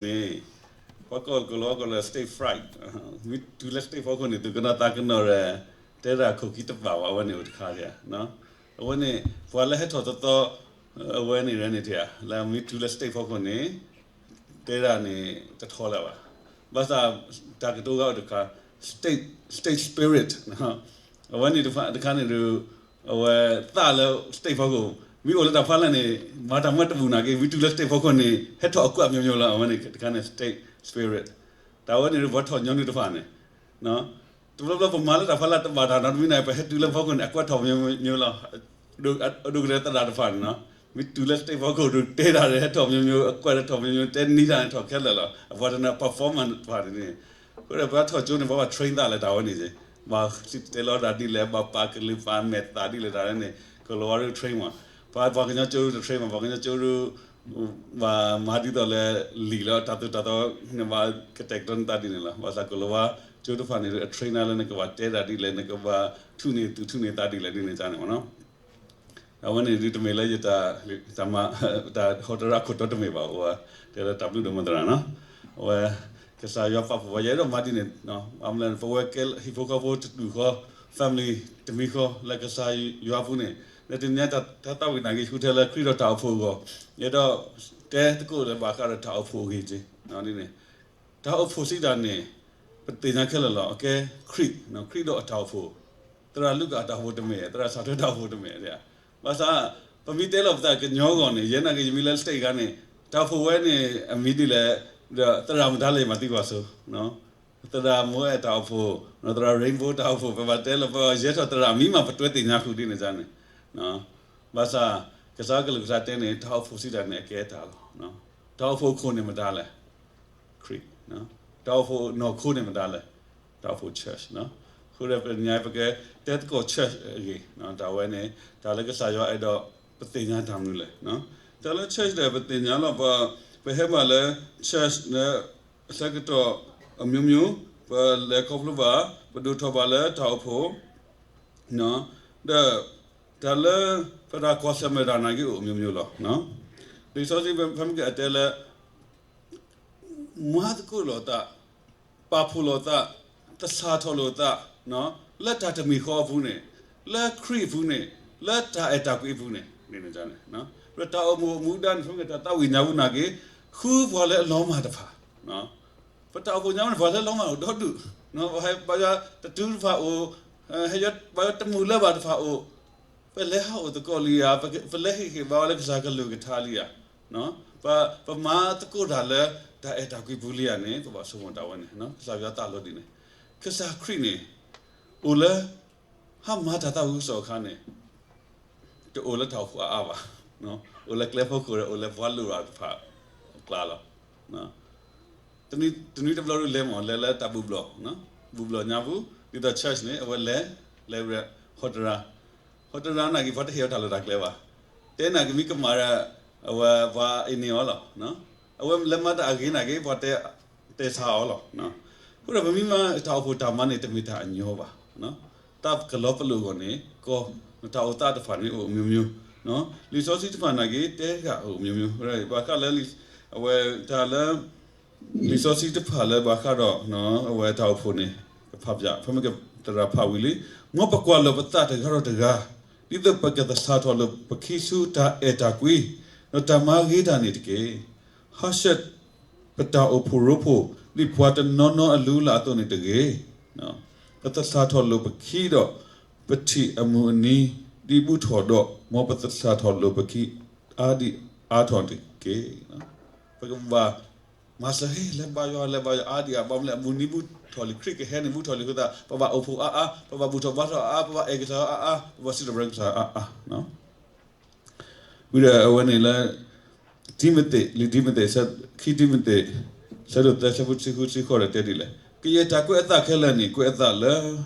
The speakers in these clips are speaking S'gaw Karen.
န့ၣ် ပှၤကိးလီၤကိးလီၤ stage fright, မ့ၢ်တုၤလၢ stage ဖီခိၣ်န့ၣ် သုကနီၣ်သးကနီၣ်ဒီး တဲဒၣ်ခိၣ်ခံတဘၣ်ဘၣ် အဝဲန့ၣ်အိၣ်တခါဒၣ်. အဝဲန့ၣ် ပှၤလၢဟဲထီၣ်သီသီ အဝဲန့ၣ်ရဲန့ၣ်တဧါ လၢမ့ၢ်တုၤလၢ stage ဖီခိၣ်န့ၣ် တဲဒၣ်န့ၣ်တထီလၢၤဘၣ်. ဘၣ်ဆၣ် တၢ်ကတိၤဂၤအိၣ်တခါ stage, stage spirit, အဝဲန့ၣ်တခါန့ၣ်ဒီး အဝဲသးလၢ stage ဖီခိၣ် မ့ၢ်အိၣ်လၢတၢ်ဖီလာ်န့ၣ် မၤတၢ်မၤတဘူၣ်နာ်က့ မ့ၢ်တုၤလၢ stage ဖီခိၣ်န့ၣ် ဟဲထီၣ်အကွက် မျိုးမျိုးလီၤ. အဝဲန့ၣ်တခါန့ၣ် stage spirit, တၢ်ဝဲန့ၣ်ဒီး ပှၤထီၣ်ညီနုၢ်တဖၣ်န့ၣ် တဘျီဘျီပမၤလၢတၢ်ဖီလာ်တဘၣ်တၢ်နီတမံၤန့ၣ် ပဟဲတုၤလၢဖီခိၣ်န့ၣ် အကွက်ထီၣ် မျိုးမျိုးလီၤ. အဒိၣ်ကတၢၢ်သရၣ်တဖၣ်န့ၣ်နီၤ မ့ၢ်တုၤလၢ stage ဖီခိၣ်ဒီး တဲတၢ်ဒီးဟဲထီၣ် မျိုးမျိုး အကွက်ထီၣ် မျိုးမျိုး တဲနံၤတၢ်န့ၣ်ထီၣ်ခဲလၢာ်လီၤ. အပှၤတနီၤ performance တဖၣ်န့ၣ် အဃိဒီးပှၤထီၣ်ကၠိန့ၣ် ပှၤဘၣ် train သးလၢတၢ်ဝဲန့ၣ်က့ ဘၣ်စံၣ်တဲၤတဲလီၤတၢ်ဒ်လဲၣ် ဘၣ်ပာ်ကလုၢ်ပာ်မဲာ်သးဒ်လဲၣ်တၢ်န့ၣ် ကလီၤဝါဒုး train မး ပှၤ ပှၤကညီကၠိဒုး train မး ပှၤကညီကၠိဒုး ဘၣ်မၤဒ်သိးလၢ လံာ်လၢတၢ်သိၣ်တၢ်သီန့ၣ် ဘၣ်ကတဲာ်ကတီၤနသးဒ်န့ၣ်လီၤ. ဘၣ်ဆၣ်ကလီၤဝါကၠိတဖၣ်န့ၣ် အ train နၤလၢနကဘၣ်တဲတၢ်ဒ်လဲၣ် နကဘၣ်ထူၣ်န့ၢ်သူၣ်ထူၣ်န့ၢ်သးဒ်လဲၣ်ဒ်န့ၣ်န့ၣ်မးနီၤ အဝဲန့ၣ်ဒုးတမ့ၢ်လၢယတၢ် တၢ်ဟီတရၣ်ခိၣ်တီတမ့ၢ်ဘၣ် အဝဲ တဲလၢတၢ်ဘျုးဒိၣ်မးသရၣ်နီၤ အဝဲ ကစၢ်ယွၤပာ်ဖှိၣ်ဝဲ ယအဲၣ်ဒိးမၤဒ်န့ၣ် အမ့ၢ်လၢ ပဝဲကဲဟံၣ်ဖိဃီဖိတဒူၣ်ဃီ family တမံၤဃီ လၢကစၢ်ယွၤအပူၤန့ၣ် လၢတနံၤညါတၢ်သးဝံၣ်နာ်က့ ဃုထဲလၢခရံာ်ဒီးတၢ်အိၣ်ဖှိၣ်အဂီၢ် ယအဲၣ်ဒိးတဲသကိးလၢဘၣ်ဃးဒီးတၢ်အိၣ်ဖှိၣ်အဂ့ၢ်က့ ဒ်န့ၣ် တၢ်အိၣ်ဖှိၣ်စံးတၢ်န့ၣ် ပသ့ၣ်ညါခဲလၢာ်လီၤ အကဲခရံာ် ခရံာ်ဒီးအတၢ်အိၣ်ဖှိၣ် သရၣ်လူၤကၣ်အတၢ်အိၣ်ဖှိၣ်တမ့ၢ် သရၣ်စၢ်ထွဲတၢ်အိၣ်ဖှိၣ်တမ့ၢ် ဘၣ်ဆၣ် ပမ့ၢ်တဲလီၤပသးကညီအဂီၢ်န့ၣ် ယဲနာ်က့ ယမ့ၢ်လၢ stage ခါန့ၣ် တၢ်အိၣ်ဖှိၣ်ဝဲန့ၣ် အမံၤဒ်လဲၣ် ဒီးသရၣ်မတၤလဲၣ် ယမၤသံကွၢ်ဆိ သရၣ်မူအဲၣ်တၢ်အိၣ်ဖှိၣ် သရၣ် Rainbow တၢ်အိၣ်ဖှိၣ် ပဘၣ်တဲလီၤ ပယဲထီၣ်သရၣ်မံၤမး ပတွဲသ့ၣ်ညါဃုာ်ဒ်န့ၣ်န့ၣ် ဘၣ်ဆၣ် ကစၢ်ကလုၢ်ကထါတဲန့ၣ် တၢ်အိၣ်ဖှိၣ်စံးတၢ်န့ၣ် အကဲတၢ်လီၤ တၢ်အိၣ်ဖှိၣ်ခိၣ်န့ၣ်မတၤလဲၣ် ခရံာ် တၢ်အိၣ်ဖှိၣ်နီၢ်ခိန့ၣ်မတၤလဲၣ် တၢ်အိၣ်ဖှိၣ် church အဃိဒီးပညါပကတဲသကိး church အဂ့ၢ် တၢ်ဝဲန့ၣ် တၢ်လၢကစၢ်ယွၤအဲၣ်ဒိးပသ့ၣ်ညါတၢ်မနုၤလဲၣ် တၢ်လၢ church ဒီးပသ့ၣ်ညါလီၤ ပဟဲဘၣ်လၢ church လၢအဆၢကတီၢ်အမျိုးမျိုး ပလဲၤခီဖျိဘၣ် ပဒိၣ်ထီၣ်ဘၣ်လၢတၢ်အိၣ်ဖှိၣ် ဒီး တၢ်လၢ ပတၢ်ကွၢ်ဆၢၣ်မဲာ်တၢ်နာ်က့အိၣ် မျိုးမျိုး လီၤ လံာ်စီဆှံဖဲမ့ၢ်ကတဲလၢ မၤသကိးလိာ်သး ပာ်ဖှိၣ်လိာ်သး သဆၣ်ထီၣ်လိာ်သး လၢတၢ်တမံၤဃီအပူၤန့ၣ် လၢခရံာ်အပူၤန့ၣ် လၢတၢ်အဲၣ်တၢ်ကွံအပူၤန့ၣ် တၢ်အိၣ်မူအမူဒါန့ၣ် ဖဲမ့ၢ်ကတၢ်သးဝံၣ်ညါပူၤနာ်က့ ဃုပှၤလၢအလီၤမၢ်တဖၣ် ပတၢ်အိၣ်ဖှိၣ်ညါန့ၣ် ပှၤလၢလီၤမၢ်အိၣ်ဒီဒူၣ် ပှၤယွၤတတုၤတဖၣ်အိၣ် ပှၤယွၤတမုာ်လၢၤဘၣ်တဖၣ်အိၣ် ပလဲၤဟးအိၣ်သကိးလံဧါ ပလဲၤဟ့ၣ်ဂံၢ်ဟ့ၣ်ဘါဝဲလၢကစၢ်ကလုၢ်ကထါလံဧါ ပမၤသကိးတၢ်လၢ တၢ်အဲၣ်တၢ်ကွံပူၤလံဧါန့ၣ် ပဘၣ်ဆိကမိၣ်တၢ်ဝဲန့ၣ် ကစၢ်ယွၤသးလီဒ်န့ၣ် ကစၢ်ခရံာ်န့ၣ် အိၣ်လၢ ဟါမၤတၢ်သးဝံၣ်ကစီၣ်အခါန့ၣ် တအိၣ်လၢတၢ်အိၣ်ဖှိၣ်အါအါဘၣ် အိၣ်လၢကျဲဖီခိၣ်ဒီး အိၣ်လၢပှၤလိၣ်ဘၣ်တဖၣ်အကျါလီၤ တနွံတဘျီဒုးလဲၤမး လဲၤလၢတၢ်ဘူၣ်ဘျီၣ် ဘူၣ်ဘျီၣ်ညါပူၤ ဒ်သိး church န့ၣ် အဝဲလဲၤ လဲၤဝဲ ဟီတရါ ဟီတရါနာ်က့ ပှၤတဟ့ၣ်အီၤတၢ်လီၢ်တၢ်ကျဲဘၣ် တဲနာ်က့ မ့ၢ်ကမၣ်ဒီး အဝဲပှၤအ့န့ၢ်အီၤလီၤ အဝဲလဲၤမၤတၢ်အဂ့ၤနာ်က့ ပှၤတဲ တဲဆါအီၤလီၤ အဃိဒီးပမ့ၢ်မၤတၢ်အိၣ်ဖှိၣ်တၢ်မၤန့ၣ် တမ့ၢ်တၢ်အညီဘၣ် တၢ်ကလီၤပလိာ်အဂီၢ်န့ၣ် ကီ တၢ်အိၣ်သးတဖၣ်န့ၣ်အိၣ် မျိုးမျိုး လံာ်စီဆှံတဖၣ်နာ်က့ တဲတဂၤအိၣ် မျိုးမျိုး ဘၣ်ဃးလၢ အဝဲတၢ်လၢ လံာ်စီဆှံတဖၣ်လၢဘၣ်ဃးဒီး အဝဲတၢ်အိၣ်ဖှိၣ်န့ၣ် ကဖးပၠး ဖဲမ့ၢ်ကသရၣ်ဖးဝံၤလံ မ်ပကွၢ်လိာ်ပသးတဂၤဒီးတဂၤ ဒ်သိးပကသဆၣ်ထီၣ်လိာ်ပခံဆူတၢ်အဲၣ်တၢ်ကွံ ဒီးတၢ်မၤဂ့ၤတၢ်န့ၣ်တက့ၢ်. ဟးဆှဲး ပတၢ်အိၣ်ဖှိၣ်ရိဖှိၣ် ဒ်ပှၤတနီၤနီၤအလုၢ်အလၢ်အသိးန့ၣ်တဂ့ၤ. ပသဆၣ်ထီၣ်လိာ်ပခံဒီး ပထံၣ်အမုၢ်အနံၤ ဒ်ဘူးထီၣ်ဒီး မ်ပသဆၣ်ထီၣ်လိာ်ပခံ အါဒံးအါထီၣ်တက့ၢ်. ပကဘၣ် မၤစၢၤဟ့ လဲၤဘါယွၤ လဲၤဘါယွၤအါဒံးအါ ဘၣ်မနုၤလဲၣ် အမုၢ်နံၤဘူးထီၣ်လံ ခရံာ်ကဟဲန့ၣ် ဘူးထီၣ်လံအဃိသတး ပဘၣ်အိၣ်ဖှိၣ်အါအါ ပဘၣ်ဘူၣ်ထီၣ်ဘါထီၣ်အါအါ ပဘၣ်အဲၣ်ကစၢ်ယွၤအါအါ ပဘၣ်စံးထီၣ်ပတြၢၤကစၢ်ယွၤအါအါ ဝံၤဒီးအဝဲန့ၣ်လၢ တံၤမသ့း လံာ်တံၤမသ့း ခံ တံၤမသ့း ဆၢဒိၣ်သၢ ဆၢဖိတဆံဃု တဆံဃိးဒီးတဲဒ်လဲၣ်, ကယဲၢ်တၢ်ကွဲးအသးခဲလၢာ်န့ၣ် ကွဲးအသးလၢ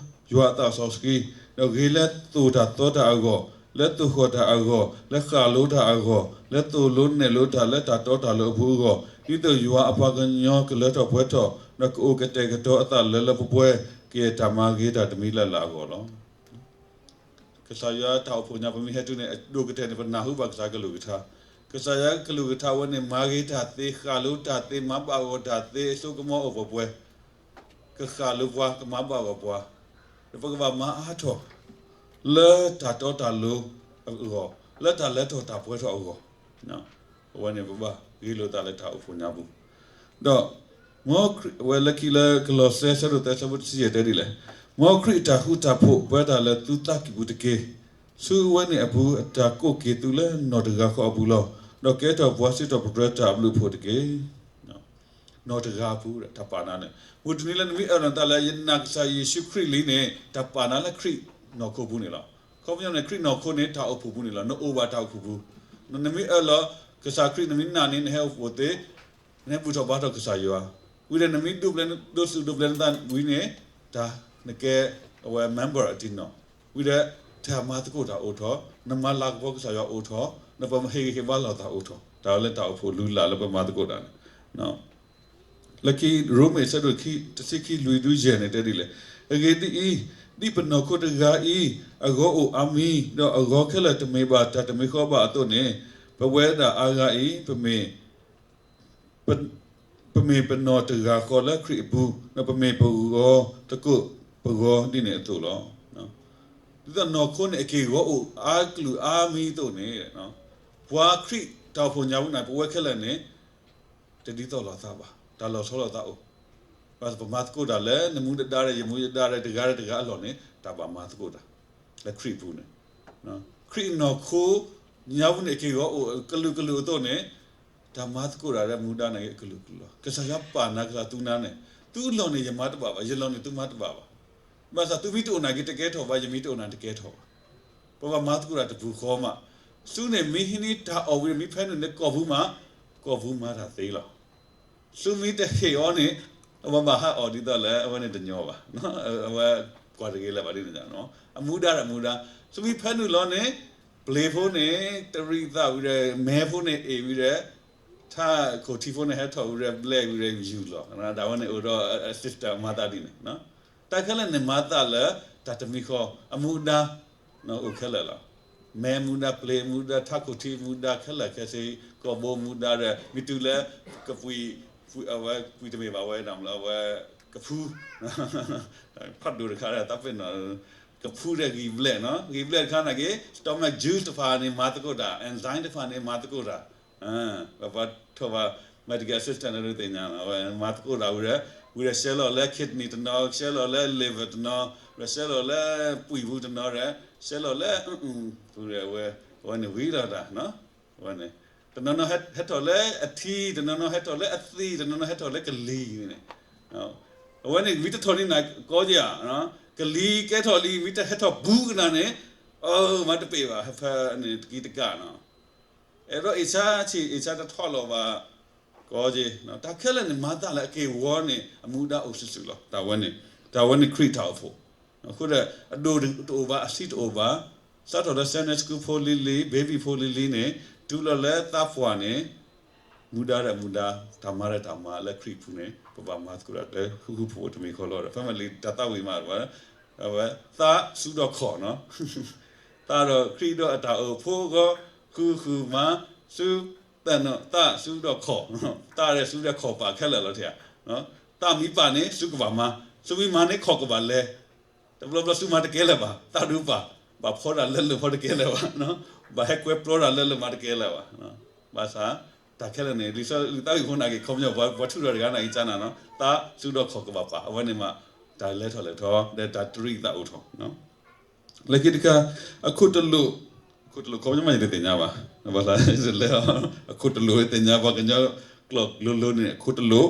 ယွၤအသးစီဆှံ, ဒီးဂ့ၤလၢသိၣ်တၢ်သီတၢ်အဂီၢ်, လၢသိၣ်ဃီၣ်တၢ်အဂီၢ်, လၢဃၣ်လိတၢ်အဂီၢ်, လၢသိၣ်လိနဲၣ်လိတၢ်လၢတၢ်တီတၢ်လိၤအပူၤအဂီၢ်, ဒ်သိးယွၤအပှၤကညီကလၢထီၣ်ပှဲၤထီၣ်, ဒီးကအိၣ်ကတဲာ်ကတီၤအသးလၢလၢပှဲၤပှဲၤ, ကယဲၢ်တၢ်မၤဂ့ၤတၢ်တမံၤလၢ်လၢ်အဂီၢ်လီၤ. ကစၢ်ယွၤတၢ်အိၣ်ဖှိၣ်ညါ ပမ့ၢ်ဟဲတုၤန့ၣ် အဒိၣ်ကတၢၢ်န့ၣ် ပနၢ်ဟူဘၣ်ကစၢ်ကလုၢ်ကထါ, ကစၢ်ယွၤကလုၢ်ကထါဝဲန့ၣ် မၤဂ့ၤတၢ်သ့, ဃၣ်လိတၢ်သ့, မၤဘၣ်ဂီၢ်တၢ်သ့, အစိကမီၤအိၣ်ပှဲၤပှဲၤ, ကဃၣ်လိပှၤ, ကမၤဘၣ်ဂီၢ်ပှၤ, ဒီးပကဘၣ်မၤအါထီၣ် လၢတၢ်တီတၢ်လိၤအဂီၢ်, လၢတၢ်လဲၤထီၣ်တၢ်ပှဲၤထီၣ်အဂီၢ်, အဝဲန့ၣ်ပဘၣ်ဂ့ၤလိာ်သးလၢတၢ်အိၣ်ဖှိၣ်ညါပူၤ, ဒီး မ်ခရံာ်, အဝဲလၢခံလၢကလီးစဲ ဆၢဒိၣ်သၢ ဆၢဖိတဆံယဲၢ်တဲဒ်လဲၣ်, မ်ခရံာ်အတၢ်ဃူတၢ်ဖိးပှဲၤတၢ်လၢသုသးကံၢ်ပူၤတက့ၢ်. ဆူအဝဲန့ၣ်အပူၤ အတၢ်ကိးက့ၤသုလၢနီၢ်တဂၤဃီအပူၤလီၤ. ဒီးကဲထီၣ်ပှၤစံးထီၣ်ပတြၢၤတၢ်အဘျုးအဖှိၣ်တက့ၢ်. နီၢ်တဂၤအပူၤ တၢ်ပာ်နၤန့ၣ် မုၢ်တနံၤလၢနမ့ၢ်အၢၣ်လီၤနသးလၢယနာ်ကစၢ်ယ့ၣ်ၡူးခရံာ်လံန့ၣ် တၢ်ပာ်နၤလၢခရံာ်နီၢ်ခိပူၤန့ၣ်လီၤ. ခီပညီန့ၣ် ခရံာ်နီၢ်ခိန့ၣ် တၢ်အိၣ်ဖှိၣ်ပူၤန့ၣ်လီၤ. နအိၣ်ဘၣ်တၢ်အိၣ်ဖှိၣ်ပူၤ, နမ့ၢ်အၢၣ်လီၤကစၢ်ခရံာ် နမ့ၢ်နာ်န့ၣ် နဟဲအိၣ်ဖှိၣ်သ့, နဟဲဘူၣ်ထီၣ်ဘါထီၣ်ကစၢ်ယွၤ, ဝံၤဒီးနမ့ၢ်ဒိးဘျဲးဒိးစူၣ်ဒိးဘျဲးနသးဝံၤန့ၣ် တၢ်နကဲအဝဲ member အတံၢ်နီၢ်, ဝံၤဒီးတၢ်မၤသကိးတၢ်အိၣ်ထီၣ်, နမၤလၤကပီၤကစၢ်ယွၤအိၣ်ထီၣ်, နပှၤမၤဟ့ၣ်ဂံၢ်ဟ့ၣ်ဘါလိာ်သးအိၣ်ထီၣ်, တၢ်လၢတၢ်အိၣ်ဖှိၣ်လုၢ်လၢ်လၢပမၤသကိးတၢ်န့ၣ် လၢခံရိမ့ၤဆၢဒိၣ်တဆံခံလွံၢ်တုၤယဲၢ်န့ၣ်တဲဒ်လဲၣ်, အဂ့ၢ်ဒ်အံၤ, ဒ်ပနီၢ်ခိတဂၤအံၤ အဂီၤအိၣ်အါမံၤ, ဒီးအဂီၤခဲလၢာ်တမ့ၢ်ဘၣ်တၢ်တမံၤဃီဘၣ်အသိးန့ၣ်, ပဝဲဒၣ်အါဂၤအံၤ ပမ့ၢ် ပ ပမ့ၢ်ပနီၢ်တဂၤဃီလၢခရံာ်အပူၤ, ဒီးပမ့ၢ်ပဂီၤသကိးပဂီၤဒ်န့ၣ်အသိးလီၤ. ဒ်သိးနီၢ်ခိန့ၣ် အက့ၢ်ဂီၤအိၣ်အါကလုာ်အါမံၤအသိးန့ၣ်, ပှၤခရံာ်တၢ်အိၣ်ဖှိၣ်ညါပူၤန့ၣ် ပဝဲခဲလၢာ်န့ၣ် တဒ်သိးလိာ်သးဘၣ်, တၢ်လီၤဆီလိာ်သးအိၣ်, ဘၣ်ဆၣ်ပမၤသကိးတၢ်လၢနမူဒါဒီးယမူဒါဒီးတဂၤဒီးတဂၤအလီၢ်န့ၣ် တၢ်ဘၣ်မၤသကိးတၢ် လၢခရံာ်အပူၤန့ၣ်, ခရံာ်အနီၢ်ခိညါပူၤန့ၣ် အက့ၢ်ဂီၤအိၣ်ကလုာ်ကလုာ်အသိးန့ၣ်, တၢ်မၤသကိးတၢ်လၢမူဒါန့ၣ်ဂ့ၤ အကလုာ်ကလုာ်လီၤ. ကစၢ်ယွၤပာ်နၤ ကစၢ်ယွၤသူနၤန့ၣ်, သုလီၢ်န့ၣ်ယမၤတဘၣ်ဘၣ်, ယလီၢ်န့ၣ်သုမၤတဘၣ်ဘၣ်. ဘၣ်ဆၣ်သုမ့ၢ်တအိၣ်နၤက့ၤတကဲထီၣ်ဘၣ်, ယမ့ၢ်တအိၣ်နၤတကဲထီၣ်ဘၣ်. ပဘၣ်မၤသကိးတၢ်တပူၤဃီမး. ဆူန့ၣ်မ့ၢ်ဟံးန့ၢ်တၢ်အီၣ်ဝံၤဒီး မ့ၢ်ဖဲနုာ်န့ၣ် ကိာ်ပူၤမး, ကိာ်ပူၤမၤတၢ်သ့လီၤ. ဆူမ့ၢ်တဟ့ၣ်အီၤန့ၣ်, အဝဲဘၣ်ဟးအီၣ်ဒ်သိးလၢအဝဲန့ၣ်တညီဘၣ်, အဝဲကွၢ်တဂ့ၤလၢၤဘၣ်ဒ်န့ၣ်, အမူဒါဒီးမူဒါ, ဆူမ့ၢ်ဖဲနုာ်လီၤန့ၣ်, ပျ့ၤဖိန့ၣ် တရံးသးဝံၤဒီး မဲဖိန့ၣ်အ့ၣ်ဝံၤဒီး ထးခိၣ်ထံဖိန့ၣ်ဟဲထီၣ်ဝံၤဒီး ဘျဲၣ်ဝံၤဒီးယူၢ်လီၤ, တၢ်ဝဲန့ၣ်အိၣ်ဒီး system မၤသးဒ်န့ၣ် တၢ်ခဲလၢာ်န့ၣ်မၤသးလၢ တၢ်တမံၤဃီ အမူဒါ အိၣ်ခဲလၢာ်လီၤ. မဲမူဒါ ပျ့ၤမူဒါ ထးခိၣ်ထံမူဒါခဲလၢာ်ခဲဆ့, ကိာ်ဘိမူဒါဒီး မ့ၢ်တုၤလၢ ကပှံၤ, အဝဲကွံာ်တမ့ၢ်ဘၣ်ဝဲဒၣ်မးလၢအဝဲ ကဖူ ဖးဒိၣ်တခါဒီး သးပ့ၤနီၣ် ကဖူဒီးဂံၢ်ဘျဲၣ်နီၤ, ဂံၢ်ဘျဲၣ်တခါန့ၣ်က့ stomach juice တဖၣ်န့ၣ်မၤသကိးတၢ်, enzyme တဖၣ်န့ၣ်မၤသကိးတၢ် ပှၤထီၣ်ဘၣ် medical assistant န့ၣ်ဒုးသ့ၣ်ညါလီၤ, အဝဲမၤသကိးတၢ်ဝံၤဒီး, ဝံၤဒီးဆှဲလီၤလၢ kidney တနီၤ, ဆှဲလီၤလၢ liver တနီၤ, ဒီးဆှဲလီၤလၢပှံၢ်ပူၤတနီၤဒီး, ဆှဲလီၤလၢ အဝဲန့ၣ်ဝံၤလီၤတၢ်, အဝဲန့ၣ် တနီၤနီၤဟဲထီၣ်လၢအထံ, တနီၤနီၤဟဲထီၣ်လၢအသံ, တနီၤနီၤဟဲထီၣ်လၢကလံၤန့ၣ်, အဝဲန့ၣ်မ့ၢ်တထီၣ်န့ၢ်နၤကီက့ဧါ, ကလံၤကဲထီၣ်လံ မ့ၢ်တဟဲထီၣ်ဘူးကနၤန့ၣ်, အမၤတပ့ၢ်ဘၣ် ဖဲန့ၣ်တကံတကးနီၤ အဲၣ်ဒိးအ့ၣ်ဆါဆံး အ့ၣ်ဆါတထီၣ်လီၤဘၣ်, ကီက့, တၢ်ခဲလၢာ်န့ၣ်မၤသးလၢအက့ၢ်ဂီၤန့ၣ် အမူဒါအိၣ်စုာ်စုာ်လီၤ, တၢ်ဝဲန့ၣ်, တၢ်ဝဲန့ၣ်ခရံာ်တၢ်အိၣ်ဖှိၣ်, အဃိဒီး အဒိၣ်တအိၣ်ဘၣ် အဆံးတအိၣ်ဘၣ်, စးထီၣ်လၢ Sunday school ဖိလံၤလံၤ baby ဖိလံၤလံၤန့ၣ် တုၤလီၤလၢသးပှၢ်န့ၣ် မူဒါဒီးမူဒါ တၢ်မၤဒီးတၢ်မၤလၢခရံာ်အပူၤန့ၣ် ပဘၣ်မၤသကိးတၢ်လၢဃူဃူဖိးဖိးတမံၤဃီလီၤ. ဒီး family တၢ်သးဝံၣ်မး အဝဲသးစူၤဒီးခီၣ်နီၤ, သးဒီးခရံာ်ဒီးအတၢ်အိၣ်ဖှိၣ်အဂီၢ် ဃူဃူမး စူၤသးနီၤ သးစူၤဒီးခီၣ်, သးဒီးစူၤဒီးခီၣ်ပာ်ခဲလၢာ်လီၤတံၢ်ဧါ, သးမ့ၢ်ပာ်န့ၣ် စူၤကဘၣ်မၤ, စူၤမ့ၢ်မၤန့ၣ်ခီၣ်ကဘၣ်လဲၤ တဘျီဘျီစူၤမၤတကဲလၢၤဘၣ်, သးဒုးပာ်, ဘၣ်ဖီတၢ်လၢလၢၢ်ဖီတကဲလၢၤဘၣ်, ဘၣ်ဟဲကွဲပျီတၢ်လၢလၢၢ်မၤတကဲလၢၤဘၣ်, ဘၣ်ဆၣ် တၢ်ခဲလၢာ်န့ၣ် လံာ်စီဆှံသးဝံၣ်ဖိန့ၣ်က့ၤ ခီပညီ ပှၤထူးထီၣ်တဂၤန့ၣ်က့ၤကၠါနၤနီၤ, သးစူၤဒီးခီၣ်ကဘၣ်ပာ်, အဝဲန့ၣ်မး တၢ်လဲၤထီၣ်လဲၤထီ ဒီးတၢ်တရံးသးအိၣ်ထီၣ် လၢခံတခါ အခိၣ်တလိာ်, အခိၣ်တလိာ်ခီပညီမးယတသ့ၣ်ညါဘၣ်, ဘၣ်ဆၣ်လဲၤ အခိၣ်တလိာ်သ့ၣ်ညါ ပှၤကညီကျိာ်လိၤလိၤန့ၣ် အခိၣ်တလိာ်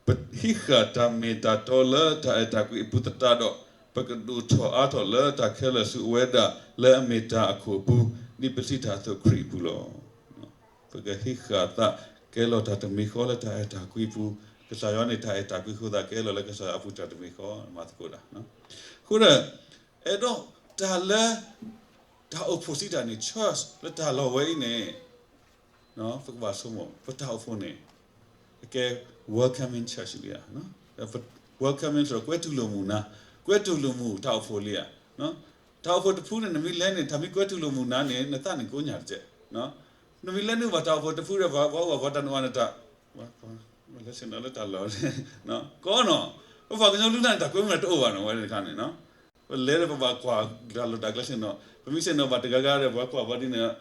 ပဟံးဃာ်တၢ်မ့ၢ်တၢ်တီလၢတၢ်အဲၣ်တၢ်ကွံအပူၤသတးဒီး, ပကဒိၣ်ထီၣ်အါထီၣ်လၢတၢ်ခဲလၢာ်ဆူအဝဲဒၣ်လၢအမ့ၢ်တၢ်အခိၣ်အပူၤ, ဒ်ပစံးတၢ်အသိးခရံာ်အပူၤလီၤ. ပကဟံးဃာ်သးကဲလီၤတၢ်တမံၤဃီလၢတၢ်အဲၣ်တၢ်ကွံအပူၤ, ကစၢ်ယွၤန့ၣ်တၢ်အဲၣ်တၢ်ကွံအဃိသတးကဲလီၤလၢကစၢ်ယွၤအပူၤတၢ်တမံၤဃီ မၤသကိးတၢ် အဃိဒီး အဲၣ်ဒိးတၢ်လၢ တၢ်အိၣ်ဖှိၣ်စံးတၢ်န့ၣ် church လၢတၢ်လီၢ်ဝဲအံၤန့ၣ် ပကဘၣ်ဆိကမိၣ် ပတၢ်အိၣ်ဖှိၣ်န့ၣ် အကဲ welcoming church လံဧါ, welcoming ဆိုတော့ ကွဲတူၢ်လိာ်မုာ်နၤ, ကွဲတူၢ်လိာ်မုာ်တၢ်အိၣ်ဖှိၣ်လံဧါ, တၢ်အိၣ်ဖှိၣ်တဖုန့ၣ် နမ့ၢ်လဲၤန့ၣ် တၢ်မ့ၢ်ကွဲတူၢ်လိာ်မုာ်နၤန့ၣ် နသးန့ၣ်ကိးညၣ်တကဲး နမ့ၢ်လဲၤနုာ်ဘၣ်တၢ်အိၣ်ဖှိၣ်တဖုဒီး ပှၤအိၣ်ဘၣ်ပှၤတၢ်နုာ်ဘၣ်နတၢ်, လဲၤဆ့ၣ်နီၤလၢတၢ်လီၢ်, ကီနီၤ, ပပှၤကညီလူၢ်တၢ်န့ၣ် တၢ်ကွဲမုာ်တအိၣ်ဘၣ်နီၤ ဝဲတခါန့ၣ်, ပလဲၤဒီးပဘၣ်ကွၢ်တၢ်လီၢ်တၢ်ကျဲဆ့ၣ်နီၤ, ပမ့ၢ်ဆ့ၣ်နီၤဘၣ်တဂၤဂၤဒီး ပှၤကွၢ်ပှၤဒ်န့ၣ်,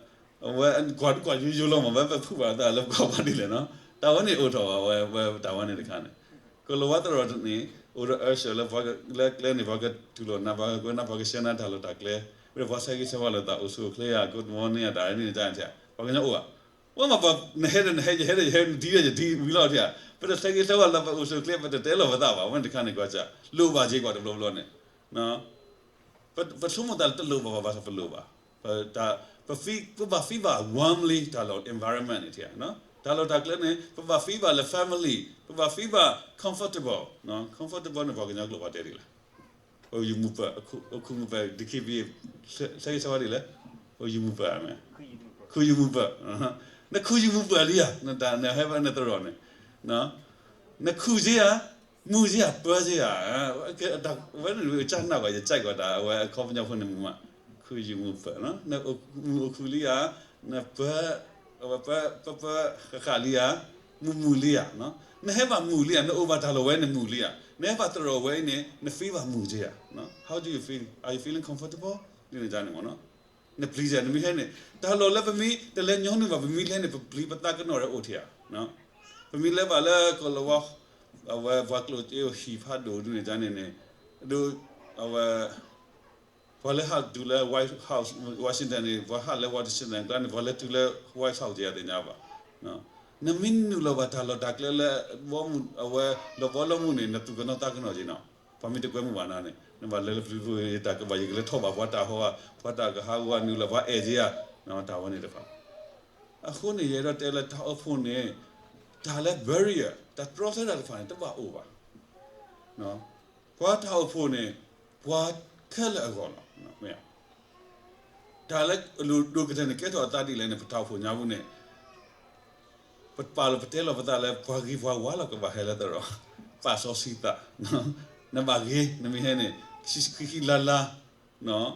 အဝဲကွၢ်တကွၢ်ယိယိလီၤမး ဝဲပဖုးဘၣ်သးလၢပကွၢ်ပှၤဒ်လဲၣ်နီၤ, တၢ်ဝဲန့ၣ်အိၣ်ထီၣ်ဘၣ်ဝဲ ဝဲတၢ်ဝဲန့ၣ်တခါန့ၣ်, ကလီၤဝါသရိာ်န့ၣ် အိၣ်ဒီးအၢၣ်စၢၤလၢပှၤလၢကျဲန့ၣ် ပှၤကတူၢ်လိာ်နၤ ပှၤကကွဲနၤ ပှၤကဆှၢနၤတၢ်လီၢ်တၢ်ကျဲ, ဝဲဒီးပှၤဆၢဂ့ၤဆၢဝါလိာ်သး အိၣ်ဆူၣ်အိၣ်ချ့ဧါ ကိးမီန့ၢ်ဧါ တၢ်န့ၣ်တၢ်န့ၣ် ပှၤကညီအိၣ်ဧါ, ဝဲမ့ၢ်ပှၤနဟဲဒီးနဟဲ ယဟဲဒီးယဟဲ နဒံဒီးယဒံ ဝံၤလီၤထံဧါ, ပတဆၢဂ့ၤဆၢဝါလၢပအိၣ်ဆူၣ်အိၣ်ချ့ ပတတဲလီၤပသးဘၣ် ဝဲန့ၣ်တခါန့ၣ် ကွၢ်စၢ် လိၣ်ဘၣ်က့ၤကွၢ်တဘျီဘျီန့ၣ် ပဆိကမိၣ်သးလၢတလိၣ်ဘၣ်ဘၣ် ဘၣ်ဆၣ်ပလိၣ်ဘၣ်, ပဘၣ် feel ဘၣ် feel ဘၣ် warmly တၢ်လီၢ် environment န့ၣ်ထံဧါ, တၢ်လီၢ်တၢ်ကျဲန့ၣ် ပဘၣ် feel ဘၣ်လၢ family, ပဘၣ် feel ဘၣ် comfortable, comfortable န့ၣ် ပှၤကညီကျိာ်ပှၤတဲဒ်လဲၣ်, အိၣ်ယုာ်မုာ်ပၢၢ်, အိၣ်ခူမုာ်ပၢၢ် ဒ်ခံဘံၣ် ဆၢဂ့ၤဆၢဝါဒ်လဲၣ်, အိၣ်ယုာ်မုာ်ပၢၢ်မ့ၢ်, ခူယုာ်မုာ်ပၢၢ်, နခူယုာ်မုာ်ပၢၢ်လံဧါ, နဟဲဘၣ်နသရိာ်န့ၣ်, နခူက့ဧါ, မုာ်က့ဧါ, ပၢက့ဧါ, ဝဲန့ၣ်ကနၣ်ဘၣ် ယကၠဲးကွၢ်တၢ်အဝဲအခီပညီဖိန့ၣ်မုာ်မး, ခူယုာ်မုာ်ပၢၢ်, နမုာ်အိၣ်ခူလံဧါ, နပၢ, ပၢပၢဃၣ်ဃၣ်လံဧါ, မုာ်မုာ်လံဧါ, နဟဲဘၣ်မုာ်လံဧါ, နအိၣ်ဘၣ်တၢ်လီၢ်ဝဲန့ၣ်မုာ်လံဧါ, နဟဲဘၣ်သရိာ်ဝဲအံၤန့ၣ် န feel ဘၣ်မုာ်က့ဧါ, how do you feel, are you feeling comfortable ဒ်န့ၣ်န့ၣ်မ့ၢ်နီၤ, န please နမ့ၢ်ဟဲန့ၣ် တၢ်လီၢ်လၢပမ့ၢ်တလဲၤညီနုၢ်ဘၣ် ပမ့ၢ်လဲၤန့ၣ် ပပျံၤပသးကနီၣ်ရဲၣ်အိၣ်ထံဧါ, ပမ့ၢ်လဲၤဘၣ်လၢကီၢ်လီၤဝါ, အဝဲပှၤကျိၣ်စ့အိၣ်ဟံၣ်ဖးဒိၣ်ဒ်န့ၣ်န့ၣ်, ဒ်အဝဲ ပှၤလၢဟးတုၤလၢ White House Washington န့ၣ် ပှၤဟးလၢ Washington ကျါန့ၣ် ပှၤလဲၤတုၤလၢ White House ယသ့ၣ်ညါဘၣ်, နမ့ၢ်နုာ်လီၤဘၣ်တၢ်လီၢ်တၢ်ကျဲလၢ အဝဲလီၤဘီလီၤမုၢ်န့ၣ် နသူၣ်ကနီၤသးကနီၤက့ၤနီၤ, ပှၤမ့ၢ်တကွဲမုာ်ဘၣ်နၤန့ၣ် နဘၣ်လဲၤလၢပျုၤပူၤတၢ်ကဘၣ် ယကလဲၤထီၣ်ဘၣ်ပှၤတၢ်ဟီ, ပှၤတၢ်ကဟးဂီၤနုာ်လီၤပှၤအဲၣ်က့ၤဧါ, တၢ်ဝဲန့ၣ်တဖၣ် အဃိန့ၣ် ယအဲၣ်ဒိးတဲလၢတၢ်အိၣ်ဖှိၣ်န့ၣ် တၢ်လၢ barrier တၢ်တြီဆၢတၢ်တဖၣ်န့ၣ် တဘၣ်အိၣ်ဘၣ်, ပှၤတၢ်အိၣ်ဖှိၣ်န့ၣ် ပှၤခဲလၢာ်အဂီၢ်လီၤ, တၢ်လၢအလိၣ်ဒိၣ်ကတၢၢ်န့ၣ် ကဲထီၣ်အသးဒ်လဲၣ်န့ၣ် ပတၢ်အိၣ်ဖှိၣ်ညါပူၤန့ၣ် ပပာ်လီၤပတဲလီၤပသးလၢ ပှၤဂ့ၤပှၤဝါလီၤကဘၣ်ဟဲလၢသရိာ်, ပာ်စီဆှံသး, နဘၣ်ဂ့ၤ နမ့ၢ်ဟဲန့ၣ် ဆှံဃံဃံလၤလၤ,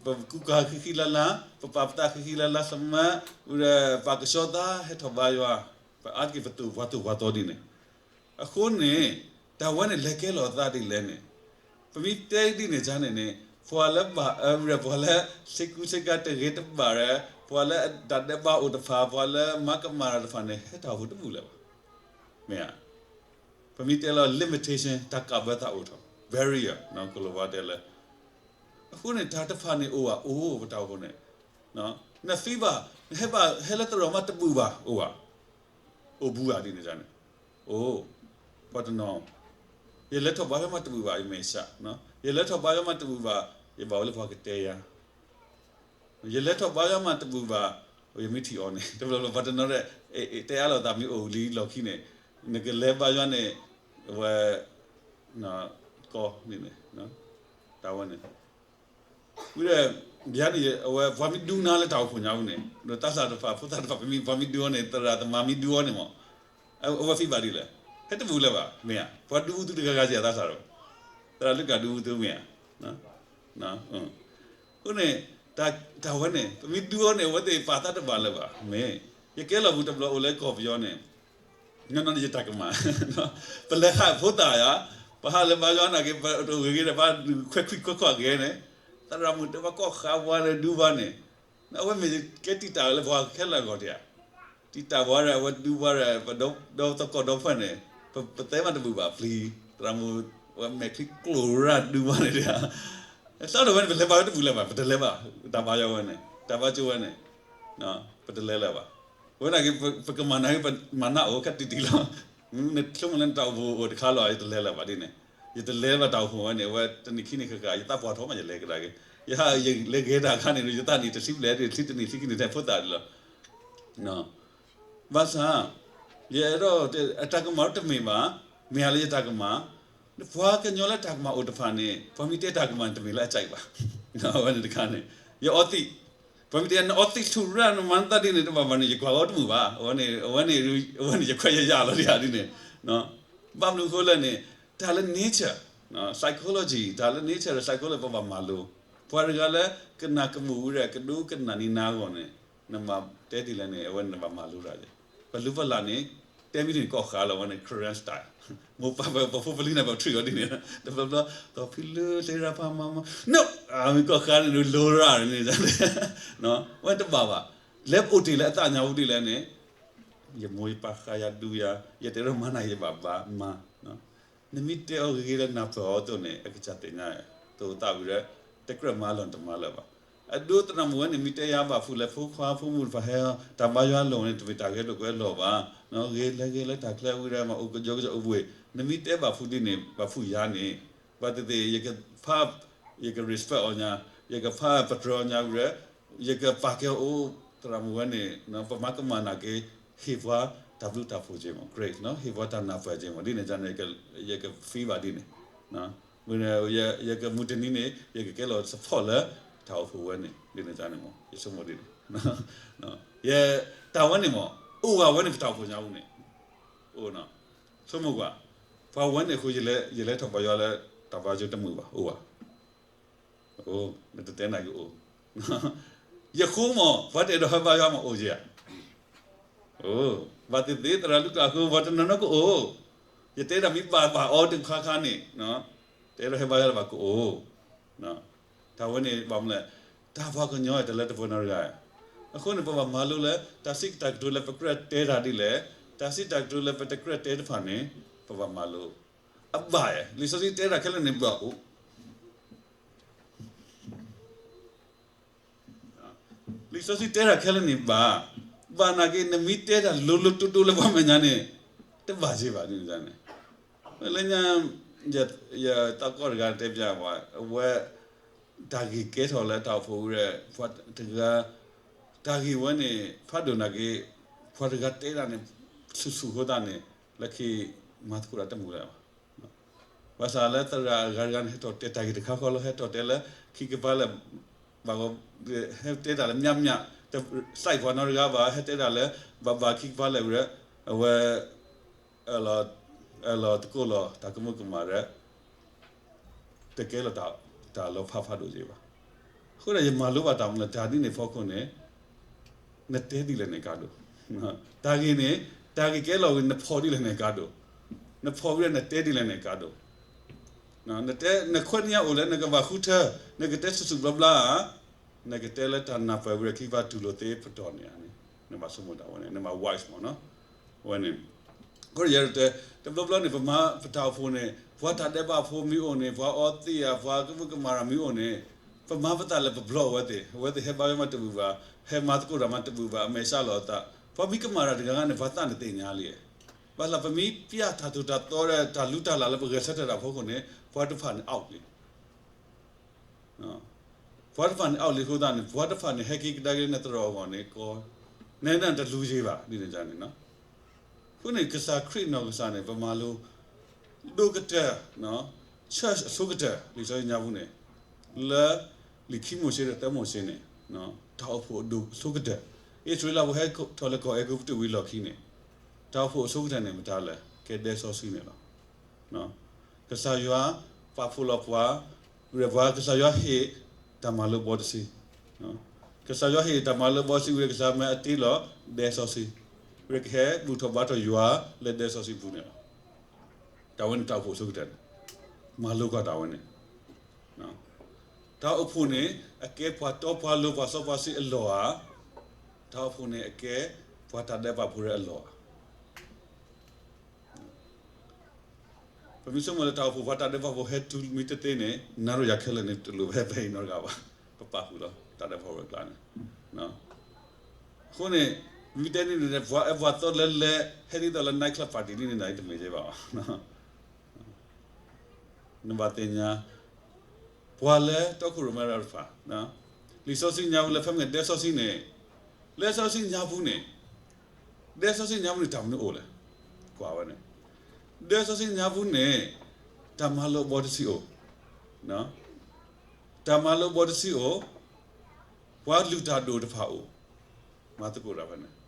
ပကူကၤဃံဃံလၤလၤ, ပပာ်ပသးဃံဃံလၤလၤ သမၢ, ဝံၤဒီးပာ်ကဆှီသး ဟဲထီၣ်ဘါယွၤ, ပအါတက့ၢ်ပသိၣ်ပှၤသိၣ်ပှၤသီဒ်န့ၣ်, အဃိန့ၣ် တၢ်ဝဲန့ၣ်လဲၤကဲလီၤသးဒ်လဲၣ်န့ၣ်, ပမ့ၢ်တဲဒ်န့ၣ်န့ၣ်န့ၣ် ပှၤလၢဘၣ်အၢဝံၤဒီး ပှၤလၢဆ့ကူဆ့ကၤတဂ့ၤတဘၣ်ဒီး ပှၤလၢတၢ်ဒဲးဘးအိၣ်တဖၣ် ပှၤလၢမၤကမၣ်တၢ်တဖၣ်န့ၣ် ဟဲတၢ်အိၣ်ဖှိၣ်တဘူၣ်လၢၤဘၣ်, မ့ၢ်ဧါ, ပမ့ၢ်တဲလီၤ limitation တၢ်ကးဘၢသးအိၣ်ထီၣ် barrier ကလီၤဝါတဲလၢ အဃိန့ၣ် တၢ်တဖၣ်န့ၣ်အိၣ်ဘၣ် အိၣ်ပတၢ်အိၣ်ဖှိၣ်န့ၣ်, န feel ဘၣ် နဟဲဘၣ်ဟဲလၢသရိာ်မးတဘူၣ်ဘၣ် အိၣ်ဘၣ်, အိၣ်ဘူးဧါဒ်န့ၣ်န့ၣ်, အိၣ်, ပှၤတနီၤ, ယလဲၤထီၣ်ဘါယွၤမးတဘူၣ်ဘၣ် ယမဲာ်ဆှး, ယလဲၤထီၣ်ဘါယွၤမးတဘူၣ်ဘၣ် ယဘၣ်ဝဲလၢပှၤကတဲယၤ ယလဲၤထီၣ်ဘါယွၤမးတဘူၣ်ဘၣ်, ယမ့ၢ်ထံၣ်အီၤန့ၣ် တဘျီဘျီပှၤတနီၤရဲၣ် တဲအါလိာ်သးမ့ၢ်အိၣ်လံလီၢ်ခံန့ၣ် နကလဲၤဘါယွၤန့ၣ် အဝဲ ကီန့ၣ်န့ၣ် တၢ်ဝဲန့ၣ် ဝံၤဒီး ယၤန့ၣ် အဝဲပှၤမ့ၢ်ဒူနၤလၢတၢ်အိၣ်ဖှိၣ်ညါပူၤန့ၣ် ဒီးသးစၢ်တဖၣ်ဖိသၣ်တဖၣ် ပမ့ၢ်ပှၤမ့ၢ်ဒူအီၤန့ၣ် သရၣ်သမါမ့ၢ်ဒူအီၤန့ၣ်မး အဝဲ feel ဘၣ်ဒ်လဲၣ် ဟဲတဘူၣ်လၢၤဘၣ် မ့ၢ်ဧါ ပှၤဒူသုတဂၤဂၤစ့ၢ်သးစၢ်ဒီး သရၣ်လုၢ်ကၣ်ဒူသုမ့ၢ်ဧါ အဃိန့ၣ် တၢ်ဝဲန့ၣ် ပမ့ၢ်ဒူအီၤန့ၣ် အဝဲသ့ၣ်ပာ်သးတဘၣ်လၢၤဘၣ် မ့ၢ် ယကဲလီၤပူၤတဘျီအိၣ်လၢကီၢ်ပယီၤန့ၣ် ညီညီန့ၣ်ယတၢ်ကမၣ် ပလဲၤဟးဖိသၣ်ယါ ပဟးလၢဘါယွၤနာ်က့ ပတအိၣ်ဂ့ၤဂ့ၤဒီး ပခွဲးခွံခွဲးခွါဂ့ၤန့ၣ် သရၣ်မုၣ်တဲဘၣ်ကီၢ်ဃးဝါလၢဒူဘၣ်န့ၣ် အဝဲမ့ၢ်ကဲတံာ်တာ်လၢပှၤခဲလၢာ်အဂီၢ်တယါ တံာ်တာ်ပှၤဒီး အဝဲဒူဘၣ်ဒီး ပဒီသကိးဒီဖျၢၣ်န့ၣ် ပသဲမးတဘူၣ်ဘၣ်ပျံၤ သရၣ်မုၣ် အဝဲမဲာ်ချံကျိၤရၣ်ဒူဘၣ်န့ၣ်တယါ စးထီၣ်ဝဲန့ၣ် ပလဲၤဘါယွၤတဘူၣ်လၢၤဘၣ် ပတလဲၤဘၣ် တၢ်ဘါယွၤဝဲန့ၣ် တၢ်ဘါယွၤဝဲန့ၣ် ပတလဲၤလၢၤဘၣ် ဝဲနာ်က့ ပကမၤနၢၤ ပမၤနၢၤအိၣ်ခက်တံၢ်တံၢ်လီၤ နဆိကမိၣ်လၢနတၢ်အိၣ်ဖှိၣ်အိၣ်တခါလီၤ ယတလဲၤလၢၤဘၣ်ဒ်န့ၣ် ယတလဲၤဘၣ်တၢ်အိၣ်ဖှိၣ်ဝဲန့ၣ် အဝဲတနံၣ်ခံနံၣ်ဃၣ်ဃၣ် ယသးပှၢ်ထီၣ်မး ယလဲၤကဒါက့ၤ ယဟးယလဲၤဂဲၤတၢ်အခါန့ၣ် ယသးနံၣ်တဆံဘျဲၣ် တဆံတနံၣ်ဆံခံနံၣ်ထဲဖိသၣ်ဒ်လီၤ ဘၣ်ဆၣ် ယအဲၣ်ဒိးတဲ အတၢ်ကမၣ်တမ့ၢ်ဘၣ် မ့ၢ်ဧါလၢယတၢ်ကမၣ် ပှၤကညီလၢတၢ်ကမၣ်အိၣ်တဖၣ်န့ၣ် ပှၤမ့ၢ်တဲတၢ်ကမၣ်န့ၣ် တမ့ၢ်လၢအစံးဘၣ် အဝဲန့ၣ်တခါန့ၣ် ယအီသံး ပှၤမ့ၢ်တဲနအီသံးထူၣ်ရၣ်နမၤနသးဒ်န့ၣ် တဘၣ်ဘၣ်န့ၣ် ယကွၢ်အီၤတမုာ်ဘၣ် အဝဲန့ၣ် အဝဲန့ၣ် အဝဲန့ၣ် ယခွဲးယယာ်လီၤဒ်န့ၣ် ဘၣ်မနုၤအဃိလဲၣ်န့ၣ် တၢ်လၢ nature psychology တၢ်လၢ nature psychology ပဘၣ်မၤလိ ပှၤတဂၤလၢကနၣ်ကမူၣ်ဝံၤဒီး ကဒိကနၣ်နံၤနၤအဂီၢ်န့ၣ် နမၤတဲဒ်လဲၣ်န့ၣ် အဝဲန့ၣ်နဘၣ်မၤလိတၢ်က့ၤ. ပလူၤပလၢ်န့ၣ် တဲမ့ၢ်န့ၣ်ကီၢ်ဃါလီၤ အဝဲန့ၣ် Karen style. မိၢ်ပၢ်ပဖိပလံၤန့ၣ် ပထံၣ်အီၤဒ်န့ၣ် တဘျီဘျီ ကီၢ်ဖံလၢသ့ရၣ်ဖးမၤမၤ no မ့ၢ်ကီၢ်ဃါန့ၣ် လိၤရၣ်န့ၣ် အဝဲတဘၣ်ဘၣ်. လဲၤအိၣ်တ့ၢ်လၢအသးညါပူၤဒ်လဲၣ်န့ၣ် ယမိၢ်ယပၢ်ဃါယၤဒူယၤ ယတအဲၣ်ဒိးမၤနၤ ယဘၣ်ဘၣ်မၤ နမ့ၢ်တဲအီၤဂ့ၤဂ့ၤလၢနၢ်ပၢၢ်အီၤအသိးန့ၣ် အကစၢ်သ့ၣ်ညါ သိးသးဝံၤဒီး တကြၢးမၤလီၤနတမၤလၢၤဘၣ်. အဒိသရၣ်မုၣ်ဝဲန့ၣ် မ့ၢ်တဲယၤဘၣ်ဖုးလဲၣ် ဖိခွါဖိမုၣ်တဖၣ်ဟဲ တၢ်ဘါယွၤအလိၤန့ၣ် တမ့ၢ်တၢ်ဂဲၤလိာ်ကွဲလိာ်ဘၣ်. ဂ့ၤလဲၤဂ့ၤလၢတၢ်ချၢဝံၤဒီး မၤအိၣ်ကယီကယီအိၣ်ဘှံး နမ့ၢ်တဲဘၣ်ဖုးဒ်န့ၣ် ဘၣ်ဖုးယၤန့ၣ် ဘၣ်သ့ၣ်သ့ၣ် ယကဖး ယက respect အီၤညါ ယကဖးပတြၢၤအီၤညါဝံၤဒီး ယကပာ်ကဲအီၤအိၣ် သရၣ်မုၣ်ဝဲန့ၣ် ပမၤကမၣ်နာ်က့ ဟ့ၣ်ပှၤတၢ်ဘျုးတၢ်ဖှိၣ်က့ၤမး grace ဟ့ၣ်ပှၤတၢ်နၢ်ပၢၢ်က့ၤမး ဒ်န့ၣ်န့ၣ် ယက feel ဘၣ်ဒ်န့ၣ် ယကမုၢ်တနံၤန့ၣ် ယကကဲလီၤ support လၢ တၢ်အိၣ်ဖှိၣ်ဝဲန့ၣ် ဒ်န့ၣ်န့ၣ်မး ယဆိကမိၣ်ဒ်န့ၣ် ယ တၢ်ဝဲန့ၣ်မး အိၣ်ဂၤဝဲန့ၣ် ပတၢ်အိၣ်ဖှိၣ်ညါပူၤန့ၣ် အိၣ် ဆိကမိၣ်ကွၢ် ပှၤဝဲန့ၣ်အဃိ ယလဲၤထီၣ်ပယီၤလၢ တၢ်ဘါယွၤတမုာ်ဘၣ် အိၣ်ဘၣ် နတတဲနာ်က့အိၣ် ယဃိမး ပှၤတအဲၣ်ဒိးဟဲဘါယွၤမးအိၣ်က့ၤဧါ ဘၣ်သ့ၣ်သ့ၣ် သရၣ်လူကၣ်အဃိ ပှၤတနီၤနီၤကအိၣ် ယတဲဒၣ်မ့ၢ်ဘၣ်ဘၣ်အီၤတခါခါန့ၣ် တအဲၣ်ဒိးဟဲဘါယွၤလၢၤဘၣ်ကအိၣ် တၢ်ဝဲန့ၣ်ဘၣ်မနုၤလဲၣ် တၢ်ပှၤကညီတလၢတပှဲၤနီတဂၤ အဃိန့ၣ် ပဘၣ်မၤလိလၢ တၢ်စံးတၢ်ကတိၤလၢပကြၢးတဲတၢ်ဒ်လဲၣ် တၢ်စံးတၢ်ကတိၤလၢပတကြၢးတဲတဖၣ်န့ၣ် ပဘၣ်မၤလိ အဘၣ် လံာ်စီဆှံတဲတၢ်ခဲလၢာ်န့ၣ်ဘၣ်အိၣ် လံာ်စီဆှံတဲတၢ်ခဲလၢာ်န့ၣ်ဘၣ်, ဘၣ်နာ်က့ နမ့ၢ်တဲတၢ်လိၤလိၤတိၢ်တိၢ်လၢပှၤမဲာ်ညါန့ၣ် တဘၣ်က့ၤဘၣ်န့ၣ်န့ၣ်, လၢညါ ယသးကီၢ်တဂၤတဲပျးဝဲ အဝဲ တၢ်ဂ့ၢ်ကဲထီၣ်လၢတၢ်အိၣ်ဖှိၣ်ဝဲ ပှၤတဂၤ တၢ်ဂ့ၢ်ဝဲန့ၣ် ဖးဒိၣ်နာ်က့ ပှၤတဂၤတဲတၢ်န့ၣ် ဆူၣ်ဆူၣ်အဃိသတးန့ၣ် လၢခံမၤသကိးတၢ်တမုာ်လၢၤဘၣ်. ဘၣ်ဆၣ်လၢသရၣ်အဂၤတဂၤန့ၣ် ဟဲထီၣ်တဲတၢ်ဂ့ၢ်တခါဃီလီၤ, ဟဲထီၣ်တဲလၢ ခံကပၤလဲၣ်, ဘၣ်ဂီၤ ဟဲတဲတၢ်လၢ မျၢ်မျၢ် တစဲးပှၤနီတဂၤဘၣ်, ဟဲတဲတၢ်လၢ ဘၣ်ဘၣ်ခံကပၤလဲၣ်ဝဲ အဝဲ အၢၣ်လီၤသကိးလီၤ တၢ်ကမူၤကမၣ်ဒီး တကဲလီၤတၢ်လီၤဖးဖးဒိၣ်က့ၤဘၣ်. အဃိဒီးယမၤလိဘၣ်တၢ်မနုၤလဲၣ် တၢ်ဒ်န့ၣ်အဖီခိၣ်န့ၣ် နတဲဒ်လဲၣ်န့ၣ်ကါဒိၣ်, တၢ်ဂ့ၢ်န့ၣ် တၢ်ဂ့ၢ်ကဲလီၤဝံၤ နဖီၣ်ဒ်လဲၣ်န့ၣ်ကါဒိၣ်, နဖီၣ်ဝံၤဒီးနတဲဒ်လဲၣ်န့ၣ်ကါဒိၣ်, နခွဲးနံၣ်ညါအိၣ်လၢနကဘၣ်ဃုထၢ, နကတဲဆူၣ်ဆူၣ်ဘျီဘျီဧါ, နကတဲလၢတၢ်နၢ်ပၢၢ်ဝံၤဒီးခံကပၤတူၢ်လိာ်သ့ပတီၢ်န့ၣ်ဧါန့ၣ် နဘၣ်ဆိကမိၣ်တၢ်ဝဲန့ၣ် နဘၣ် wise မးနီၤ, အဝဲန့ၣ် အဃိဒီးယတဲ တဘျီဘျီန့ၣ် ပမၤပတၢ်အိၣ်ဖှိၣ်န့ၣ် ပှၤတၢ်ဒဲးဘးဖိမ့ၢ်အိၣ်န့ၣ် ပှၤအီသံးဧါ ပှၤကမူၤကမၣ်တၢ်မ့ၢ်အိၣ်န့ၣ် ပမၤပသးလၢပဘျီအဝဲသ့ၣ်, အဝဲသ့ၣ်ဟဲဘါယွၤမးတမုာ်ဘၣ်, ဟဲမၤသကိးတၢ်မးတမုာ်ဘၣ် အမဲာ်ဆှးလီၤအသး, ပှၤမ့ၢ်ကမၣ်တၢ်တဂၤဂၤန့ၣ် ပှၤသးန့ၣ်သ့ၣ်ညါလံ, ဘၣ်ဆၣ်ပမ့ၢ်ပျဲတၢ်သိၣ်တၢ်သီဒီးတၢ်လူၤတၢ်လၢ်လၢပဂဲၤဆၢထၢၣ်တၢ်ဖီခိၣ်န့ၣ် ပှၤတဖၣ်န့ၣ် out လံ ပှၤတဖၣ်န့ၣ် out လံအဃိသတးန့ၣ် ပှၤတဖၣ်န့ၣ် ဟဲက့ၤကဒါက့ၤလၢနသရိာ်အဂီၢ်န့ၣ် ကီ နဲဒၣ်တလူၤယံၤဘၣ် ဒ်န့ၣ်န့ၣ်နီၤ, အဃိန့ၣ် ကစၢ်ခရံာ်နီၢ်ကစၢ်န့ၣ် ပမၤလိ ဒိၣ်ကတၢၢ် church အဆိကတၢၢ် လံာ်စီဆှံညါပူၤန့ၣ် လၢ လံာ်ခံမိၤၡ့ဒီးသၢမိၤၡ့န့ၣ် တၢ်အိၣ်ဖှိၣ်အဒိၣ်အဆိကတၢၢ် အံၣ်စရ့လးဖိဟဲထီၣ်လၢကီၢ်အဲၤကူပတူးဝံၤလီၢ်ခံန့ၣ် တၢ်အိၣ်ဖှိၣ်အဆိကတၢၢ်န့ၣ် မတၤလဲၣ် ကဲဒဲစီဆှံန့ၣ်လီၤ. ကစၢ်ယွၤပာ်ဖှိၣ်လီၤပှၤ ဝံၤဒီးပှၤကစၢ်ယွၤဟ့ၣ်တၢ်မၤလိာ်ဘီတဆံ, ကစၢ်ယွၤဟ့ၣ်တၢ်မၤလိာ်ဘီတဆံဝံၤ ကစၢ်မၢအတ့လီၤဒဲစီဆှံ, ဝံၤဒီးကဟဲဘူၣ်ထီၣ်ဘါထီၣ်ယွၤလၢဒဲစီဆှံပူၤန့ၣ်လီၤ. တၢ်ဝဲန့ၣ်တၢ်အိၣ်ဖှိၣ်အဆိကတၢၢ်န့ၣ် မၤလိကွၢ်တၢ်ဝဲန့ၣ် တၢ်အိၣ်ဖှိၣ်န့ၣ် အကဲပှၤတီပှၤလိၤပှၤစီပှၤဆှံအလီၢ်ဧါ, တၢ်အိၣ်ဖှိၣ်န့ၣ်အကဲပှၤတၢ်ဒဲးဘးဖိအလီၢ်ဧါ. ပမ့ၢ်ဆိကမိၣ်လၢတၢ်အိၣ်ဖှိၣ်ပှၤတၢ်ဒဲးဘးဖိဟဲတုၤမ့ၢ်တသ့န့ၣ် နၤဒီးယၤခဲလၢာ်န့ၣ် တလိၣ်ဖဲဖဲအံၤနီတဂၤဘၣ်, ပပာ်ဃုာ်လီၤ တၢ်ဒဲးဘးဖိအကျါန့ၣ် အဃိန့ၣ် မ့ၢ်တဲဒ်န့ၣ် ပှၤအဲၣ်ပှၤသီလဲၤလဲၤ ဟဲဒ်သိးလၢ night club party ဒ်န့ၣ်ဒီး တမ့ၢ်ကဲဘၣ်ဘၣ်. နဘၣ်သ့ၣ်ညါ ပှၤလၢတီခိၣ်ရိၣ်မဲတဖၣ် လံာ်စီဆှံညါပူၤလၢဖဲမ့ၢ်ဒဲစီဆှံန့ၣ် လံာ်စီဆှံညါပူၤန့ၣ် ဒဲစီဆှံညါပူၤန့ၣ် တၢ်မနုၤအိၣ်လဲၣ်. ကွၢ်ဝဲန့ၣ် ဒဲစီဆှံညါပူၤန့ၣ် တၢ်မၤလိာ်အဘီတဆံအိၣ်, တၢ်မၤလိာ်အဘီတဆံအိၣ်, ပှၤလုၢ်တၢ်ဒိၣ်တဖၣ်အိၣ်, မၤသကိးတၢ်ဖဲန့ၣ်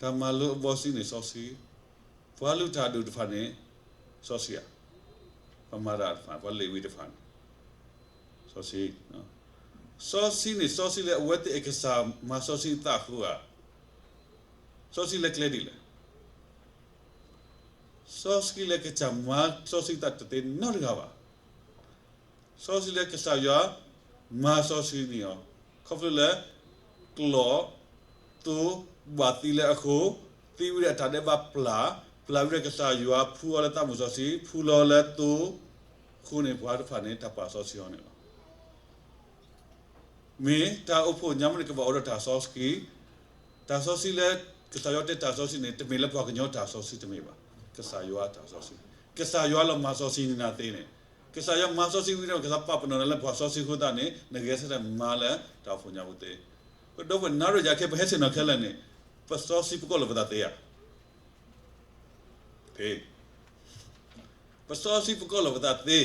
တၢ်မၤလိာ်အဘီတဆံန့ၣ်စီဆှံ, ပှၤလုၢ်တၢ်ဒိၣ်တဖၣ်န့ၣ် စီဆှံဧါ, ပှၤမၤတၢ်တဖၣ် ပှၤလ့ၤဝံတဖၣ်န့ၣ် စီဆှံ, စီဆှံန့ၣ် စီဆှံလၢအဝဲသ့ၣ်အကစၢ်မၤစီဆှံအသးအဃိဧါ, စီဆှံလၢကျဲဒ်လဲၣ်. စီဆှံလၢကစၢ်မၤစီဆှံသးတသ့နီတဂၤဘၣ်. စီဆှံလၢကစၢ်ယွၤမၤစီဆှံန့ၢ်အီၤ, ခီဖျိလၢ ကျိာ် သိ ဘၣ်သံလၢအဃိ, သံဝံၤဒီးအတၢ်ဒဲးဘးပျၢ်, ပျၢ်ဝံၤဒီးကစၢ်ယွၤဖှူအီၤလၢသးမုၢ်စီဆှံ, ဖှူလီၤလၢသိ, အဃိန့ၣ် ပှၤတဖၣ်န့ၣ် တၢ်ပာ်စီဆှံအီၤန့ၣ်လီၤ. မ့ၢ်တၢ်အိၣ်ဖှိၣ်ညါမ့ၢ်န့ၣ် ကဘၣ်အိၣ်ဒီးတၢ်စီဆှံ, တၢ်စီဆှံလၢ ကစၢ်ယွၤတဲတၢ်စီဆှံန့ၣ် တမ့ၢ်လၢပှၤကညီတၢ်စီဆှံတမ့ၢ်ဘၣ်, ကစၢ်ယွၤတၢ်စီဆှံ, ကစၢ်ယွၤလီၤမၤစီဆှံန့ၢ်နၤသ့န့ၣ်, ကစၢ်ယွၤမၤစီဆှံဝံၤဒီး ကစၢ်ပာ်ပနီၣ်နၤလၢပှၤစီဆှံအဃိသတးန့ၣ် နဂဲၤဆၢထၢၣ်မၤလၢတၢ်အိၣ်ဖှိၣ်ညါပူၤသ့. ပဒီပုၢ်ဝဲၢ်နၢ်ရံၣ်ယၤခဲ ပဟဲဆ့ၣ်နီၤခဲလၢာ်န့ၣ် ပစီဆှံပကီၢ်လၢပသးသ့ဧါ. ဖဲ ပစီဆှံပကီၢ်လၢပသးသ့,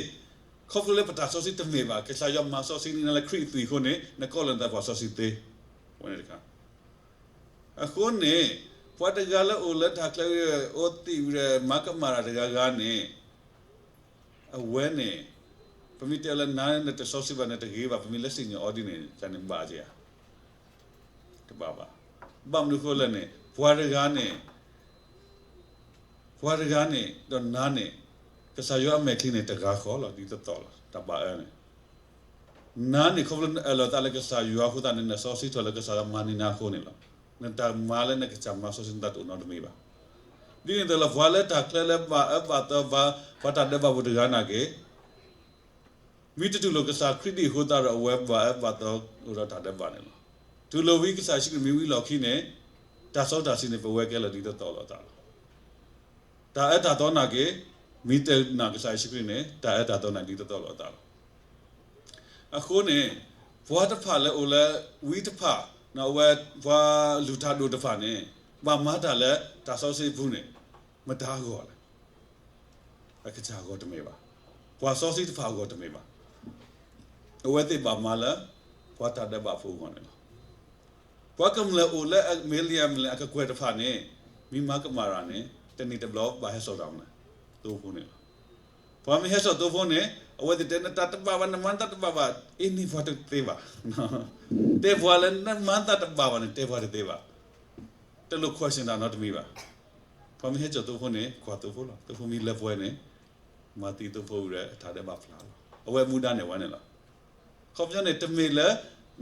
ခီဖျိလၢပတၢ်စီဆှံတမ့ၢ်ဘၣ်, ကစၢ်ယွၤမၤစီဆှံန့ၢ်နၤလၢခရံာ်အသွံၣ်အဃိန့ၣ် နကီၢ်လၢနသးပှၤစီဆှံသ့, ဝဲန့ၣ်တခါ. အဃိန့ၣ် ပှၤတဂၤလၢအိၣ်လၢတၢ်ချၢ အိၣ်သံဝံၤဒီး မၤကမၣ်တၢ်တဂၤဂၤန့ၣ် အဝဲန့ၣ် ပမ့ၢ်တဲလၢနၤနတစီဆှံဘၣ် နတဂ့ၤဘၣ်, ပမ့ၢ်လၢစံၣ်ညီၣ်အီၤဒ်န့ၣ် တၢ်န့ၣ်ဘၣ်က့ၤဧါ. တဘၣ်ဘၣ်. ဘၣ်မနုၤအဃိလဲၣ်န့ၣ် ပှၤတဂၤန့ၣ် ပှၤတဂၤန့ၣ် ဒီးနၤန့ၣ် ကစၢ်ယွၤအမဲာ်ချံန့ၣ် တဂၤဃီလီၤ ဒ်သိးသိးလီၤ တၢ်ဘၣ်အၢန့ၣ်. နၤန့ၣ် ခီဖျိနအၢၣ်လီၤသးလၢကစၢ်ယွၤအဃိသတးန့ၣ် နစီဆှံထီၣ်လၢကစၢ်ယွၤမၤန့ၢ်နၤအဃိန့ၣ်လီၤ. နတၢ်မၤလၢနကစၢ်မၤစီဆှံနသးတအိၣ်နီတမံၤဘၣ်. ဒ်န့ၣ်အသိးလီၤ ပှၤလၢတၢ်ချၢလၢဘၣ်အၢဘၣ်သီ ပှၤတၢ်ဒဲးဘးဖိတဂၤနာ်က့ မ့ၢ်တတူၢ်လိာ်ကစၢ်ခရံာ်ဒ်အဃိသတးဒီး အဝဲဘၣ်အၢဘၣ်သီအိၣ်ဒီးတၢ်ဒဲးဘးန့ၣ်လီၤ. တူၢ်လိာ်ဝံၤကစၢ်ယ့ၣ်ၡူးခရံာ်မ့ၢ်ဝံၤလီၢ်ခံန့ၣ် တၢ်စီတၢ်ဆှံန့ၣ် ပဝဲကဲလၢာ်ဒ်သိးသိးလိာ်အသးလီၤ. တၢ်အၢတၢ်သီနာ်က့ မ့ၢ်တနာ်ကစၢ်ယ့ၣ်ၡူးခရံာ်န့ၣ် တၢ်အၢတၢ်သီန့ၣ်ဒ်သိးသိးလိာ်အသးလီၤ. အဃိန့ၣ် ပှၤတဖၣ်လၢအိၣ်လၢဝံတဖၣ် အဝဲပှၤလုၢ်တၢ်ဒိၣ်တဖၣ်န့ၣ် ဘၣ်မၤတၢ်လၢတၢ်စီဆှံအပူၤန့ၣ် မတၤအဂီၢ်လဲၣ်. အကစၢ်အဂီၢ်တမ့ၢ်ဘၣ်. ပှၤစီဆှံတဖၣ်အဂီၢ်တမ့ၢ်ဘၣ်. အဝဲသ့ၣ်ဘၣ်မၤလၢ ပှၤတၢ်ဒဲးဘးဖိအဂီၢ်န့ၣ်လီၤ. ပှၤကမျၢၢ်အိၣ်လၢ မ့ၢ်လံအမ့ၢ်လံအကကွဲၢ်တဖၣ်န့ၣ် မ့ၢ်မၤကမၣ်တၢ်န့ၣ် တနံၤတဘျီဘၣ်ဟဲစိာ်တၢ်မနုၤ သိဖိန့ၣ်လီၤ. ပှၤမ့ၢ်ဟဲစိာ်သိဖိန့ၣ် အဝဲသ့ၣ်တဲ နတၢ်တဘၣ်ဘၣ် နမၤနတၢ်တဘၣ်ဘၣ် အ့န့ၢ်ပှၤတသ့ဘၣ်. တဲပှၤလၢနမၤနတၢ်တဘၣ်ဘၣ်န့ၣ် တဲပှၤတသ့ဘၣ်. တလိၣ် question တၢ်နီတမံၤဘၣ်. ပှၤမ့ၢ်ဟဲစိာ်သိဖိန့ၣ် ကွၢ်သိဖိလီၤ. သိဖိမ့ၢ်လၢပှဲၤန့ၣ် မၤသံသိဖိဝံၤဒီး အတၢ်ဒဲးဘးဖျါလီၤ. အဝဲမူဒါန့ၣ်ဝဲန့ၣ်လီၤ. ခီပညီန့ၣ် တမ့ၢ်လၢ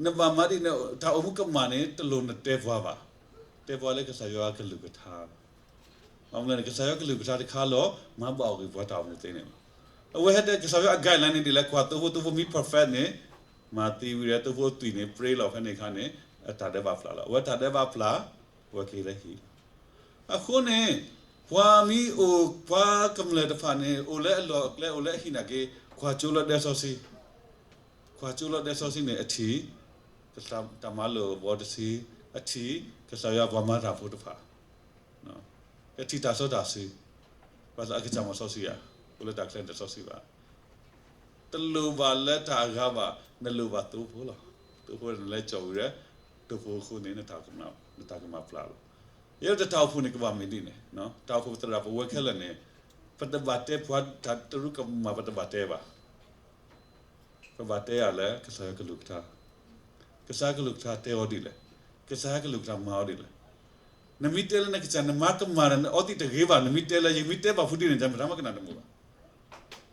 နဘၣ်မၤဒ်န့ၣ် တၢ်အိၣ်မူကမၣ်န့ၣ် တလိၣ်နတဲပှၤဘၣ်. တဲပှၤလၢကစၢ်ယွၤအကလုၢ်ကထါ ဘၣ်မနုၤလဲၣ်န့ၣ် ကစၢ်ယွၤကလုၢ်ကထါတခါလီၤ မၤဘၣ်အီၤက့ၤပှၤတၢ်အိၣ်မူသ့န့ၣ်လီၤ. အဝဲဟဲတဲကစၢ်ယွၤအ guideline န့ၣ်ဒ်လဲၣ် ကွၢ်သိဖိ သိဖိမ့ၢ် perfect န့ၣ် မၤသံဝံၤဒီး သိဖိအသွံၣ်န့ၣ် ပရ့လီၤဖဲန့ၣ်အခါန့ၣ် အတၢ်ဒဲးဘးဖျါလီၤ. အဝဲတၢ်ဒဲးဘးဖျါ အဝဲကဟ့ၣ်လၢဟံၣ်လီၤ. အဃိန့ၣ် ပှၤမ့ၢ်အိၣ် ပှၤကမျၢၢ်တဖၣ်န့ၣ် အိၣ်လၢအလီၢ်အကျဲ အိၣ်လၢအဟံၣ်နာ်က့ ကွၢ်ကၠိလီၤဒဲစီဆှံ ကွၢ်ကၠိလီၤဒဲစီဆှံန့ၣ် အထံၣ် ကစၢ်တၢ်မၤလိာ်အဘီတဆံ အထံၣ် ကစၢ်ယွၤပှၤမၤတၢ်ဖိတဖၣ် ကထံၣ်တၢ်စီတၢ်ဆှံ ဘၣ်ဆၣ်အကစၢ်မၤစီဆှံဧါ, အိၣ်လၢတၢ်ချၢန့ၣ်တစီဆှံဘၣ်. တလိၣ်ဘၣ်လၢတၢ်အဂၤဘၣ်, နလိၣ်ဘၣ်သိဖိလီၤ. သိဖိန့ၣ်လၢကၠီၣ်ဝံၤဒီး သိဖိအဃိန့ၣ် နတၢ်ကမၣ် နတၢ်ကမၣ်ပျၢ်လီၤ. ယဲတၢ်အိၣ်ဖှိၣ်န့ၣ်ကဘၣ်မ့ၢ်ဒ်န့ၣ်, တၢ်အိၣ်ဖှိၣ်သရၣ်ပဝဲခဲလၢာ်န့ၣ် ပတဘၣ်တဲပှၤတၢ်တရူးကမၣ် ပတဘၣ်တဲဘၣ်. ပဘၣ်တဲယၤလၢကစၢ်ယွၤကလုၢ်ကထါ, ကစၢ်ယွၤကလုၢ်ကထါတဲအီၤဒ်လဲၣ်, ကစၢ်ယွၤကလုၢ်ကထါမၤအီၤဒ်လဲၣ်. နမ့ၢ်တဲလၢနကစၢ် နမၤကမၣ်ဒီး နအီသံးတဂ့ၤဘၣ်, နမ့ၢ်တဲလၢယမ့ၢ်တဲဘၣ်ဖုဒ်န့ၣ် တၢ်မတၤမကနၣ်တမုာ်ဘၣ်.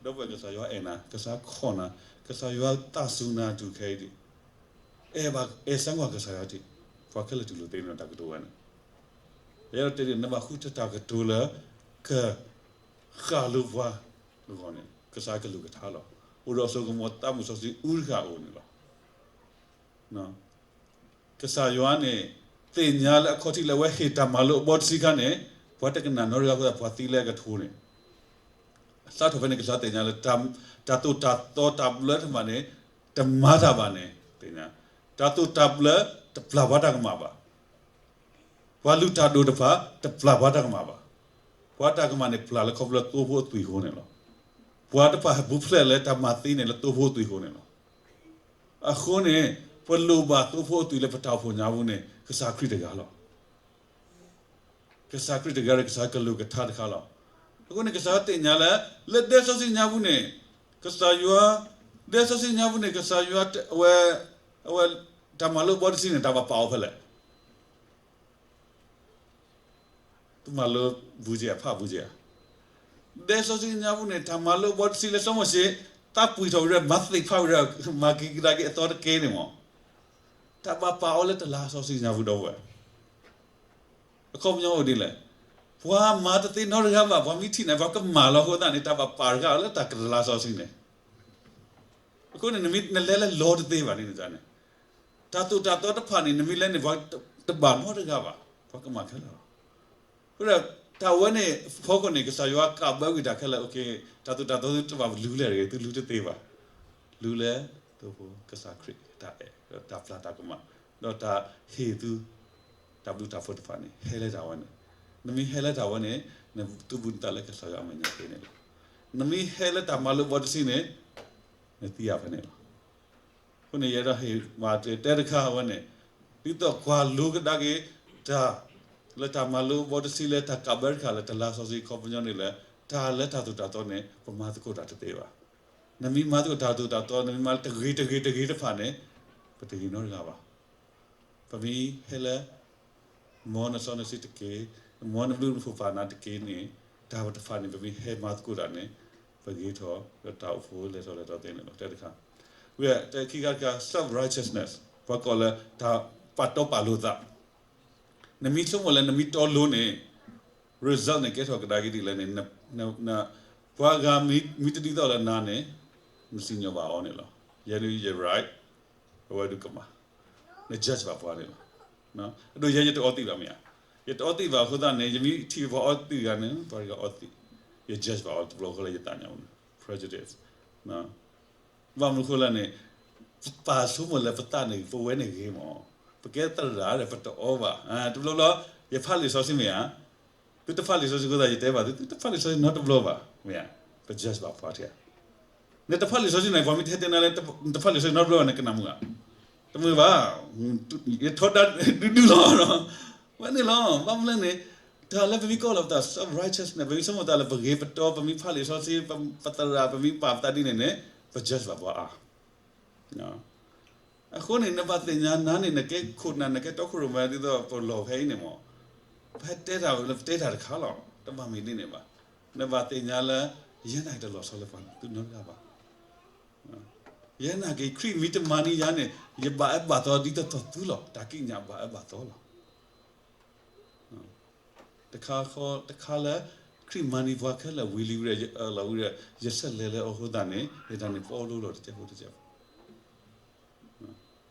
ဒီပုၢ်ဝဲၢ် ကစၢ်ယွၤအဲၣ်နၤ, ကစၢ်ခီၣ်နၤ, ကစၢ်ယွၤသးစူၤနၤတုၤခဲအံၤဒ်, အဲၣ်ဘၣ်အဲၣ်စၢ်ကွၢ်ကစၢ်ယွၤဒ်, ပှၤခဲလၢာ်တူၢ်လိာ်သ့န့ၣ်တၢ်ကတိၤဝဲန့ၣ်, ယအဲၣ်ဒိးတဲဒ် နဘၣ်ဃုထၢတၢ်ကတိၤလၢ က ဃၣ်လိပှၤအဂီၢ်န့ၣ် ကစၢ်ကလုၢ်ကထါလီၤ. အိၣ်ဒီးစိကမီၤသးမုၢ်စီဆှံအူတဃၣ်အအိၣ်န့ၣ်လီၤ. ကစၢ်ယွၤန့ၣ် သ့ၣ်ညါလၢအခီၣ်ထံးလၢအဝဲဟ့ၣ်တၢ်မၤလိာ်အဘီတဆံခါန့ၣ် ပှၤတကနၣ်နီတဂၤအဃိသတး ပှၤသံလၢအကထိန့ၣ် အစးထီၣ်ဖဲန့ၣ် ကစၢ်သ့ၣ်ညါလၢ တၢ်သိၣ်တၢ်သီတၢ်ဘျၢတဖၣ်န့ၣ် တမၤတၢ်ဘၣ်န့ၣ် သ့ၣ်ညါ, တၢ်သိၣ်တၢ်ဘျၢတပျၢ်ပှၤတၢ်ကမၣ်ဘၣ်. ပှၤလုၢ်တၢ်ဒိၣ်တဖၣ် တပျၢ်ပှၤတၢ်ကမၣ်ဘၣ်. ပှၤတၢ်ကမၣ်န့ၣ် ပျၢ်လၢခီဖျိသိဖိအသွံၣ်အဃိန့ၣ်လီၤ. ပှၤတဖၣ်ဟဲပူၤဖျဲးလၢတၢ်မၤသံန့ၣ် လၢသိဖိအသွံၣ်အဃိန့ၣ်လီၤ. အဃိန့ၣ် ပလိၣ်ဘၣ်သိဖိအသွံၣ်လၢပတၢ်အိၣ်ဖှိၣ်ညါပူၤန့ၣ် ကစၢ်ခရံာ်တဂၤလီၤ. ကစၢ်ခရံာ်တဂၤဒီး ကစၢ်ကလုၢ်ကထါတခါလီၤ. အဃိန့ၣ် ကစၢ်ယွၤသ့ၣ်ညါလၢ လၢဒဲစီဆှံညါပူၤန့ၣ် ကစၢ်ယွၤ, ဒဲစီဆှံညါပူၤန့ၣ် ကစၢ်ယွၤအဝဲ အဝဲ တၢ်မၤလိဘီတဆံန့ၣ် တၢ်ဘၣ်ပာ်အီၤဖဲလဲၣ်. သုမၤလိဘူးက့ၤဧါ, ဖးဘူးက့ၤဧါ. ဒဲစီဆှံညါပူၤန့ၣ် တၢ်မၤလိဘီတဆံလၢစီၤမိၤၡ့ သးပှံာ်ထီၣ်ဝံၤဒီး မၤသ့ၣ်ဖးဝံၤဒီး မၤက့ၤကဒါက့ၤအသီတက့ၢ်န့ၣ်မး, တၢ်ဘၣ်ပာ်အီၤလၢတလါစီဆှံညါပူၤဒီပုၢ်ဝဲၢ် အခီပညီအိၣ်ဒ်လဲၣ်. ပှၤမၤတသ့နီတဂၤဘၣ်, ပှၤမ့ၢ်ထံၣ်န့ၣ် ပှၤကမၣ်လီၤအဃိသတးန့ၣ် တၢ်ဘၣ်ပာ်တဂၤလၢတၢ်ကလါစီဆှံန့ၣ်. အဃိန့ၣ် နမ့ၢ်နလဲၤလၢလီၤတသ့ဘၣ်န့ၣ်န့ၣ်, တၢ်သိၣ်တၢ်သီတဖၣ်န့ၣ် နမ့ၢ်လဲၤန့ၣ် ပှၤတဘၣ်နီတဂၤဘၣ်, ပှၤကမၣ်ခဲလၢာ်လီၤ. အဃိဒီး တၢ်ဝဲန့ၣ်အဖီခိၣ်န့ၣ် ကစၢ်ယွၤကးဘၢကွံာ်တၢ်ခဲလၢာ်, တၢ်သိၣ်တၢ်သီသုတဘၣ်လူၤလဲၣ်တဂ့ၤ, သုလူၤတသ့ဘၣ်. လူၤလၢသုဖိကစၢ်ခရံာ်တၢ်အဲၣ် ဒီးတၢ်ပျၢ်တၢ်ကမၣ်, ဒီးတၢ်ဟ့ၣ်သု တၢ်ဘျုးတၢ်ဖှိၣ်တဖၣ်န့ၣ် ဟဲလၢတၢ်ဝဲန့ၣ်. နမ့ၢ်ဟဲလၢတၢ်ဝဲန့ၣ် နသူၣ်ဘူးနသးလၢကစၢ်ယွၤအမဲာ်ညါသ့န့ၣ်လီၤ. နမ့ၢ်ဟဲလၢတၢ်မၤလိဘီတဆံန့ၣ် နသံအါဖဲန့ၣ်လီၤ. အဃိန့ၣ် ယအဲၣ်ဒိးဟ့ၣ်မၤတၢ်တဲတခါအဝဲန့ၣ်, ဒ်သိးကွၢ်လိကဒါက့ၤ တၢ်လၢတၢ်မၤလိဘီတဆံလၢတၢ်ကးဘၢတခါလၢတလါစီဆှံခီပညီန့ၣ်လၢ တၢ်လၢတၢ်သိၣ်တၢ်သီန့ၣ် ပမၤသကိးတၢ်တသ့ဘၣ်. နမ့ၢ်မၤသကိးတၢ်သိၣ်တၢ်သီ နမ့ၢ်မၤတဂ့ၤတဂ့ၤတဂ့ၤတဖၣ်န့ၣ် ပတဂ့ၤနီတဂၤဘၣ်. ပမ့ၢ်ဟဲလၢ မ်နစီနဆှံတက့ၢ်, မ်နဘျုးနဖှိၣ်ပာ်နၤတက့ၢ်န့ၣ်, တၢ်တဖၣ်န့ၣ် ပမ့ၢ်ဟဲမၤသကိးတၢ်န့ၣ် ပဂ့ၤထီၣ်ဒီးတၢ်အိၣ်ဖှိၣ်လဲၤထီၣ်လဲၤထီၣ်သ့န့ၣ်လီၤ. တၢ်တခါ, ဝံၤခံခါတခါ self righteousness ပှၤကိးလၢတၢ်ပာ်တီပာ်လိၤသး, နမ့ၢ်ဆိကမိၣ်လၢနမ့ၢ်တီလိၤန့ၣ် result န့ၣ် ကဲထီၣ်ကဒါက့ၤဒ်လဲၣ်န့ၣ်, ပှၤဂၤမ့ၢ်တဒ်သိးလၢနၤန့ၣ် နစံၣ်ညီၣ်ဘၣ်အီၤန့ၣ်လီၤ. ယဲဒၣ်ယ right, အဝဲဒၣ်ကမၣ်, န judge ဘၣ်ပှၤန့ၣ်လီၤ. အဒိ ယဲယတအီသံးဘၣ်မ့ၢ်ဧါ, ယတအီသံးဘၣ်အဃိသတးန့ၣ် ယမ့ၢ်ထံၣ်ပှၤအီသံးတဂၤန့ၣ် ပှၤတဂၤအီသံး, ယ judge ဘၣ်အီၤတဘျီဃီလၢယသးညါပူၤန့ၣ် prejudice. ဘၣ်မနုၤအဃိလဲၣ်န့ၣ်, ပပာ်ဆိကမိၣ်လၢပသးန့ၣ် ပဝဲန့ၣ်ဂ့ၤမး, ပကဲသရၣ်ဒီးပတအီဘၣ်. တဘျီဘျီ ယဖးလံာ်စီဆှံမ့ၢ်ဧါ, သုတဖးလံာ်စီဆှံအဃိသတး ယတဲဘၣ်သု, သုတဖးလံာ်စီဆှံနီတဘျီဘၣ်, မ့ၢ်ဧါ, ပ judge ဘၣ်ပှၤထဲဧါ. နတဖးလံာ်စီဆှံန့ၣ် ပှၤမ့ၢ်တဟဲတဲနၤလၢ နတဖးလံာ်စီဆှံနီတဘျီဘၣ် နကနၣ်မုာ်ဧါ, တမုာ်ဘၣ်, ယထီဒါဒုဒုလီၤ. ဝဲန့ၣ်လီၤ. ဘၣ်မနုၤလဲၣ်န့ၣ်, တၢ်လၢပမ့ၢ်ကိးလီၤပသး self righteousness ပမ့ၢ်ဆိကမိၣ်သးလၢပဂ့ၤပတီ ပမ့ၢ်ဖးလံာ်စီဆှံ ပသရၣ် ပမ့ၢ်ပာ်ပသးဒ်န့ၣ်န့ၣ်, ပ judge ဘၣ်ပှၤအါ အဃိန့ၣ် နဘၣ်သ့ၣ်ညါနၤန့ၣ် နကဲခိၣ်နၢ် နကဲတီခိၣ်ရိၣ်မဲ ဒ်သိးပလီၢ်ဖဲအံၤန့ၣ်မး, ပဟဲတဲတၢ်လၢပတဲတၢ်တခါလီၤ, တဘၣ်မ့ၢ်ဒ်န့ၣ်ဘၣ်. နဘၣ်သ့ၣ်ညါလၢ ယဲနာ်က့ၤတလီၤဆီလၢပှၤသုနီတဂၤဘၣ်. ယဲနာ်က့ၤ ခရံာ်မ့ၢ်တမၤန့ၢ်ယၤန့ၣ် ယဘၣ်အၢဘၣ်သီဒ်သိးသိးသုလီၤ, တၢ်ကံးညာ်ဘၣ်အၢဘၣ်သီလီၤ. တခါဃီတခါလၢ ခရံာ်မၤန့ၢ်ပှၤခဲလၢာ်ဝံၤလံဝံၤဒီး ယအၢၣ်လီၤဝံၤဒီး ယဆဲးလဲၤလၢအဃိသတးန့ၣ် ယတၢ်န့ၣ်ပီလိလီၤတကဲးဖိတကဲးဖိ,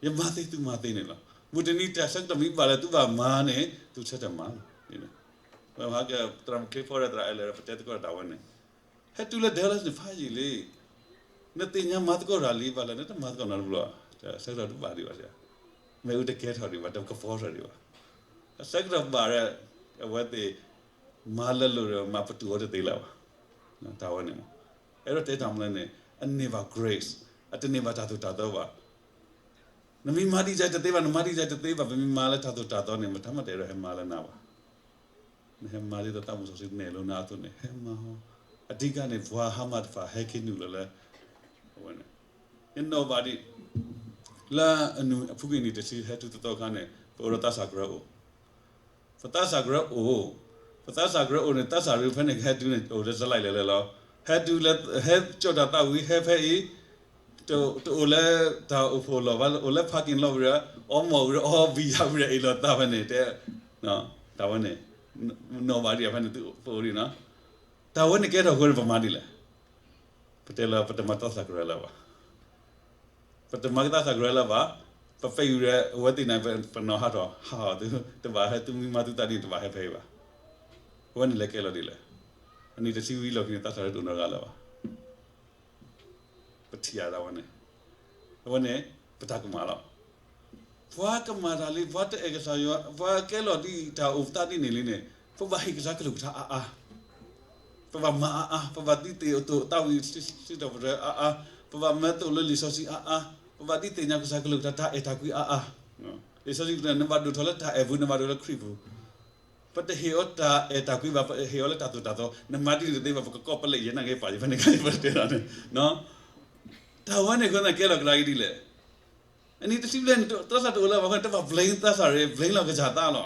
ယမၤသ့သုမၤသ့န့ၣ်လီၤ. မုၢ်တနံၤတၢ်ဆၢကတီၢ်မ့ၢ်ဘၣ်လၢသုဘၣ်မၤန့ၣ် သုဆၢတဲာ်မၤလီၤ. သရၣ်မုၣ်ချ့ဖီဒီးသရၣ်အဲၣ်လဲၣ်ဒီး ပတဲသကိးဒီးတၢ်ဝဲန့ၣ်, ဟဲတုၤလၢ Dallas န့ၣ် ဖးယံာ်လံ, နသ့ၣ်ညါမၤသကိးတၢ်လံ ဘၣ်လၢနတမၤသကိးနီတဘျီ, ဆၢကတီၢ်တဘၣ်ဒံးဘၣ်, မ့ၣ်အူတကဲထီၣ်ဒံးဘၣ်, တကဖီထီၣ်ဒံးဘၣ်, အဆၢကတီၢ်ဘၣ်ဒီး အဝဲသ့ၣ် မၤလၢလိၤဒီး မၤပတုာ်အီၤတသ့လၢၤဘၣ်. တၢ်ဝဲန့ၣ်မး, အဲၣ်ဒိးတဲတၢ်မနုၤလဲၣ်န့ၣ် အန့ၢ်ဘၣ် grace, အတန့ၢ်ဘၣ်တၢ်သိၣ်တၢ်သီဘၣ်. နမ့ၢ်မၤဒ်ယဲတသ့ဘၣ်, နမၤဒ်ယဲတသ့ဘၣ်, ပမ့ၢ်မၤလၢတၢ်သိၣ်တၢ်သီန့ၣ် မတၤမတၤအဲၣ်ဒိးဟဲမၤလၢနၤဘၣ်. နဟဲမၤဒ်သိးသးမုၢ်စီဆှံနဲၣ်လိနၤအသိးန့ၣ် ဟဲမၤအီၤ. အဓိကန့ၣ် ပှၤဟါမၢ်တဖၣ်ဟဲခ့နုာ်လီၤလၢ အဝဲန့ၣ် ယနီၣ်ဘၣ်ဒံး လၢအနံၣ်အဖုက့ၤနံၣ်တဆံဟဲတုၤသီသီခါန့ၣ် ပအိၣ်ဒီးသးစၢ်ကရၢအိၣ်, ပသးစၢ်ကရၢအိၣ်, ပသးစၢ်ကရၢအိၣ်န့ၣ် သးစၢ်ရ့ဖဲန့ၣ် ဟဲတုၤန့ၣ် အိၣ်လၢစလၢ်လဲၣ်လဲၣ်လီၤ. ဟဲတုၤလၢ ဟဲကၠီၣ်တၢ်သးဝံၤ ဟဲဖဲအံၤ တအိၣ်လၢတၢ်အိၣ်ဖှိၣ်လီၢ်ဘၣ်, အိၣ်လၢ parking lot ဝံၤဒီး အီမိာ်ဝံၤဒီး အီဘံယၤဝံၤဒီး အ့ၣ်လိာ်သးဖဲန့ၣ် တဲ တၢ်ဝဲန့ၣ် နီၣ်ဘၣ်ဒံးဖဲန့ၣ် သုအိၣ်ဒံးနီၤ. တၢ်ဝဲန့ၣ်ကဲထီၣ်အဃိန့ၣ် ပမၤဒ်လဲၣ်. ပတဲလၢပတမၤသးစၢ်ကရၢလၢၤဘၣ်. ပတမၤကသးစၢ်ကရၢလၢၤဘၣ်. ပပဲာ်အံၤဒီး အဝဲသ့ၣ်န့ၣ် ပနီၤဟးထီၣ် ဟးထီၣ်သု တဘၣ်ဟဲသုမံမၤသုသးဒ်န့ၣ် တဘၣ်ဟဲဖဲအံၤဘၣ်. အဝဲန့ၣ်လဲၤကဲလီၤဒ်လဲၣ်. အနံၣ်တဆံဝံၤလီၢ်ခံန့ၣ် သးစၢ်ရ့တအိၣ်နီတဂၤလၢၤဘၣ်. ပထံၣ်အါဒၣ်ဝဲန့ၣ်, အဝဲန့ၣ် ပတၢ်ကမၣ်လီၤ. ပှၤကမၣ်တၢ်လံ, ပှၤတအဲၣ်ကစၢ်ယွၤ, ပှၤကဲလီၤဒ်တၢ်အိၣ်ပသးဒ်န့ၣ်လံန့ၣ်, ပဘၣ်ဟ့ၣ်ကစၢ်ကလုၢ်ကထါအါအါ, ပဘၣ်မၤအါအါ, ပဘၣ်ဒ်သိးအသိးသးဝံၤစံးထီၣ်ပတြၢၤအါအါ, ပဘၣ်မၢသိးလၢလံာ်စီဆှံအါအါ, ပဘၣ်ဒ်သ့ၣ်ညါကစၢ်ကလုၢ်ကထါတၢ်အဲၣ်တၢ်ကွံအါအါ. လံာ်စီဆှံကတဲ နဘၣ်ဒိၣ်ထီၣ်လၢတၢ်အဲၣ်ပူၤ, နဘၣ်ဒိၣ်လၢခရံာ်ပူၤ. ပတဟ့ၣ်အီၤတၢ်အဲၣ်တၢ်ကွံဘၣ်, ပဟ့ၣ်အီၤလၢတၢ်သိၣ်တၢ်သီ, နမၤဒ်န့ၣ်တသ့ဘၣ်, ပကကိးပလံးယဲနာ်က့ၤပာ်ယဖဲန့ၣ်ခါ ပတဲဒၣ်န့ၣ်. တၢ်ဝဲန့ၣ်အဃိသတးကဲလီၤကဒါက့ၤဒ်လဲၣ်. အနံၤတဆံဘျဲၣ်န့ၣ် သးစၢ်တအိၣ်လၢၤဘၣ်အဃိန့ၣ် တဘၣ် blame သးစၢ်ရ့ blame လီၤကစၢ်သးလီၤ.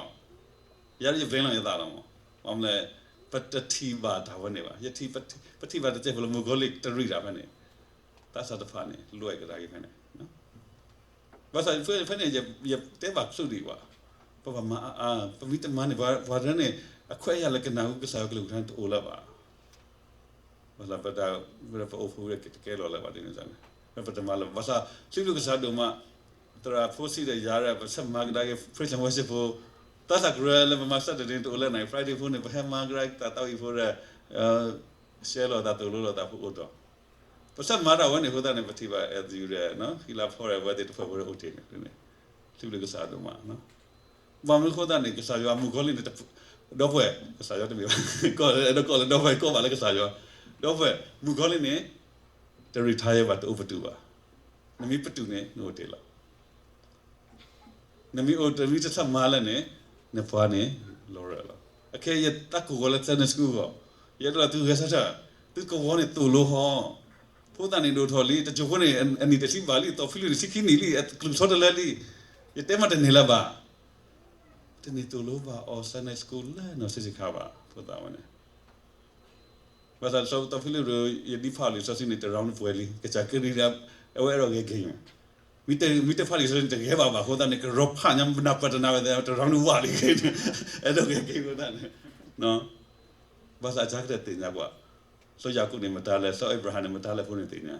ယၤဒ်ယ blame လီၤယသးလီၤမး. ဘၣ်မနုၤလဲၣ်, ပတထံၣ်ဘၣ်တၢ်ဝဲန့ၣ်ဘၣ်. ယထံၣ်, ပထံၣ်ဘၣ်တစဲးဖိလၢမုၣ်ကီၤလံၢ်တရံးတၢ်ဖဲန့ၣ်, သးစၢ်တဖၣ်န့ၣ် လွဲၢ်ကဒါက့ၤဖဲန့ၣ် ဘၣ်ဆၣ်ဖဲန့ၣ် ယတဲဘၣ်ကစူၢ်ဒံးဘၣ်, ပဘၣ်မၤအါအါ, ပမ့ၢ်တမၤန့ၣ် ပှၤတဖၣ်န့ၣ် အခွဲးအယာ်လၢကနၢ်ဟူကစၢ်ယွၤကလုၢ်ကထါန့ၣ်တအိၣ်လၢၤဘၣ်. ဘၣ်ဆၣ်ပတၢ်, ပအိၣ်ဖှိၣ်ဝဲတကဲလီၤလၢၤဘၣ်ဒ်န့ၣ်န့ၣ်, ပတမၤလၢၤဘၣ်. ဘၣ်ဆၣ် စံးဘျုးကစၢ်ဒိၣ်မး, သရၣ်ဖိစံးဒီးယၤဒီး ပဆဲးမၤကဒါက့ၤ praise and worship ဖိ, သးစၢ်ကရၢလၢပမၤ Saturday န့ၣ်တအိၣ်လၢၤန့ၣ် Friday ဖိန့ၣ် ပဟဲမၤကဒါတၢ်သးဝံၣ်ဖိဒီး ရှဲလိာ်သးသိၣ်လိလိာ်သးဖိအိၣ်ဒီး ပဆဲးမၤတၢ်ဝဲန့ၣ်အဃိသတးန့ၣ် ပထံၣ်ဘၣ် Andrew ဒီး ဃံလၤဖီဒီး အဝဲသ့ၣ်တဖၣ်ဖိအိၣ်တ့ၢ်န့ၣ်, စံးဘျုးကစၢ်ဒိၣ်မး. ဘၣ်မနုၤအဃိသတးန့ၣ် ကစၢ်ယွၤမုၣ်ကီၤလံၢ်န့ၣ် ဒီပုၢ်ဝဲၢ် ကစၢ်ယွၤတမ့ၢ်ဘၣ်, ကီၢ်အဲၣ်ဒိးကိးလၢဒီပုၢ်ဝဲၢ် ကိးဘၣ်လၢကစၢ်ယွၤ, ဒီပုၢ်ဝဲၢ် မုၣ်ကီၤလံၢ်န့ၣ် တ retire ဘၣ် တအိၣ်ပတုာ်ဘၣ်. နမ့ၢ်ပတုာ်န့ၣ် နအိၣ်တ့ၢ်လီၤ. နမ့ၢ်အိၣ်တမံၤတဆၢမၤလၢာ်န့ၣ် နပှၤန့ၣ်လီၤရၢၢ်လီၤ. အခဲအံၤယတၢ်ကိးဂီၤလၢ Sunday School အဂီၢ်, ယအဲၣ်ဒိးလၢသုဂဲၤဆၢထၢၣ်, သုကဝီၤန့ၣ်သိၣ်လိဟီ, ဖိသၣ်န့ၣ်ဒိၣ်ထီၣ်လံ, တစိၢ်ဖိန့ၣ် အနံၣ်တဆံဘၣ်လံ, သီဖံလံးန့ၣ်ဆံခံနံၣ်လံ, အကလုၢ်ကထီတလၢလံ, ယတဲမးတန့ၢ်လၢၤဘၣ်. တန့ၢ်သိၣ်လိဘၣ်အီၤ Sunday School လၢနီၢ်ဆံးဆံးခါဘၣ်, ဖိသၣ်ဝဲန့ၣ် ဘၣ်ဆၣ်သီဖံလံးဒီး ယဒ်ဖးလံာ်စီဆှံန့ၣ် တ round ပှဲၤလံ, ကစၢ်ကရံၣ်ဒၣ် အဝဲအဲၣ်ဒိးဂဲၤက့ၤမး, မ့ၢ်တဖးလံာ်စီဆှံန့ၣ် တဂဲၤဘၣ်ဘၣ်အဃိသတးန့ၣ် ကရီဖးညါ နၢ်ပၢၢ်တနၢ်ဝဲသဲး တ round န့ၣ်ဝးလံ, အဲၣ်ဒိးဂဲၤက့ၤအဃိသတးန့ၣ်, ဘၣ်ဆၣ်အကစၢ်ကတၢၢ်သ့ၣ်ညါကွၢ်, စီၤယၤကိာ်န့ၣ်မတၤလဲၣ်, စီၤအၤဘြၤဟၣ်န့ၣ်မတၤလဲၣ်ဖိန့ၣ်သ့ၣ်ညါ.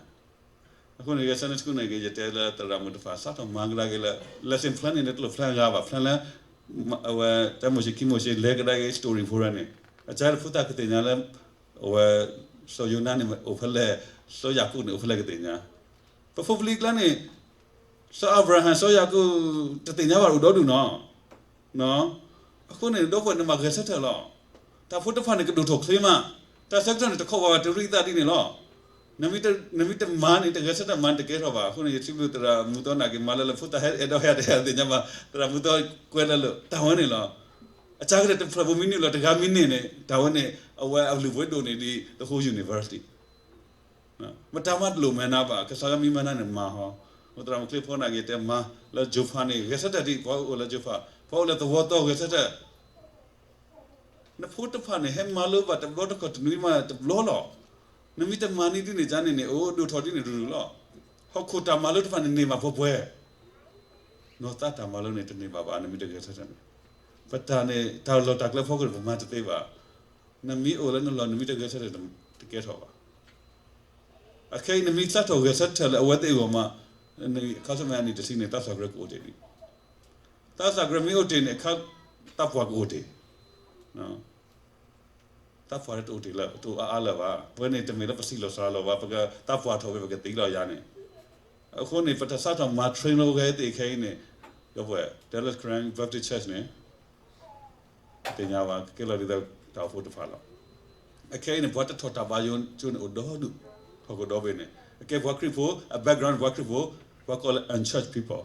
အဃိန့ၣ် Sunday School န့ၣ် ယတဲလၢသရၣ်မုၣ်တဖၣ် စးထီၣ်မၤကဒါက့ၤလၢ lesson plan န့ၣ် တလိၣ် plan ဂၤဘၣ်, plan လၢ အဝဲ တၢ်မိၤၡ့ခံမိၤၡ့ လဲၤကဒါက့ၤ story ဖိန့ၣ်, အကစၢ်ဖိသၣ်ကသ့ၣ်ညါလၢ အဝဲ စီၤယိၤနါန့ၣ်အိၣ်ဖဲလဲၣ်, စီၤယၤကိာ်န့ၣ်အိၣ်ဖဲလဲၣ်ကသ့ၣ်ညါ, ပဖိပလံၤကျါန့ၣ် စီၤအၤဘြၤဟၣ် စီၤယၤကိာ် တသ့ၣ်ညါဘၣ်အိၣ်ဒီဒူၣ်နီၤ. အဃိန့ၣ် ဒီပုၢ်ဝဲၢ်န့ၣ်မၤဂဲၤဆၢထၢၣ်လီၤ. တၢ်ဖိတဖၣ်န့ၣ် ကဒိၣ်ထီၣ်ချ့မး, တၢ်ဆၢကတီၢ်န့ၣ် တခီၣ်ဝးဝးတရံးသးဒ်န့ၣ်လီၤ. နမ့ၢ်တမၤန့ၣ် တဂဲၤဆၢထၢၣ်မၤန့ၣ်တကဲထီၣ်ဘၣ်. အဃိန့ၣ် ယစံးဘျုးသရၣ်မုၣ်သီနာ်က့ၤ မၤလၢလၢဖိသၣ်ဟဲအဲၣ်ဒိးဟဲတဟဲသ့ၣ်ညါဘၣ်, သရၣ်မုၣ်သီကွဲးလၢလၢ တၢ်ဝဲန့ၣ်လီၤ. အကစၢ်ကတၢၢ်တဖျၢၣ်ဖိမ့ၢ်နုာ်လီၤတဂၤမ့ၢ်န့ၢ်န့ၣ် တၢ်ဝဲန့ၣ် အဝဲအလုၢ်အပှ့ၤဒိၣ်န့ၢ်ဒံး the whole university. မတၤမးတလိၣ်မဲာ်နါဘၣ်, ကစၢ်ယွၤမ့ၢ်မဲာ်နါန့ၣ်မၤဟီ, သရၣ်မုၣ်ချ့ဖိနာ်က့ၤတဲမၤလၢ Joppa န့ၣ် ဂဲၤဆၢထၢၣ်ဒံး, ပှၤအိၣ်လၢ Joppa, ပှၤအိၣ်လၢသဝီသီဂဲၤဆၢထၢၣ် နဖိတဖၣ်န့ၣ် ဟဲမၤလိဘၣ်တဘျီတခီၣ်တနွံမးတဘျီလီၤ. နမ့ၢ်တမၤန့ၢ်ဒ်န့ၣ်ကန့ၣ်န့ၣ် အိၣ်ဒိၣ်ထီၣ်ဒ်န့ၣ်တရူးလီၤ. ဟီၣ်ခိၣ်တၢ်မၤလိတဖၣ်န့ၣ်န့ၢ်ဘၣ်ပှဲၤပှဲၤ, နီၢ်သးတၢ်မၤလိန့ၣ်တန့ၢ်ဘၣ်ဘၣ် နမ့ၢ်တဂဲၤဆၢထၢၣ်န့ၣ်. ပတၢ်န့ၣ် တၢ်လီၢ်တၢ်ကျဲဖီခိၣ်န့ၣ် ပမၤတသ့ဘၣ်. နမ့ၢ်အိၣ်လၢနလီၢ် နမ့ၢ်တဂဲၤဆၢထၢၣ်တကဲထီၣ်ဘၣ်. အခဲအံၤ နမ့ၢ်စးထီၣ်ဂဲၤဆၢထၢၣ်လၢအဝဲသ့ၣ်အဂီၢ်မး, ခါဆူမဲာ်အနံၣ်တဆံန့ၣ် သးစၢ်ကရၢကအိၣ်တ့ၢ်လံ. သးစၢ်ကရၢမ့ၢ်အိၣ်တ့ၢ်န့ၣ် အခါသးပှၢ်ကအိၣ်တ့ၢ်, သးပှၢ်တအိၣ်တ့ၢ်လၢ တအိၣ်အါအါလၢၤဘၣ်. အဝဲန့ၣ်တမ့ၢ်လၢပစံးလီၤစှၤလီၤဘၣ်, ပကသးပှၢ်ထီၣ်ဝဲပကသံလီၤယၤန့ၣ်. အဃိန့ၣ် ပတၢ်စးထီၣ်မၤ train လီၤဝဲသ့ၣ်ခဲအံၤန့ၣ်, ဒီပုၢ်ဝဲၢ် Dallas Korean Baptist Church န့ၣ် သ့ၣ်ညါဘၣ် ကကဲလီၤဒ်သိးတၢ်အိၣ်ဖှိၣ်တဖၣ်လီၤ. အခဲအံၤန့ၣ် ပှၤတထီၣ်တၢ်ဘါယိကၠိန့ၣ်အိၣ်ဒီဒူၣ်, ထီၣ်ကဒီးဘ့ၣ်န့ၣ်, အကဲပှၤခရံာ်ဖိ, အ background ပှၤခရံာ်ဖိ, ပှၤကိးလၢ unchurched people.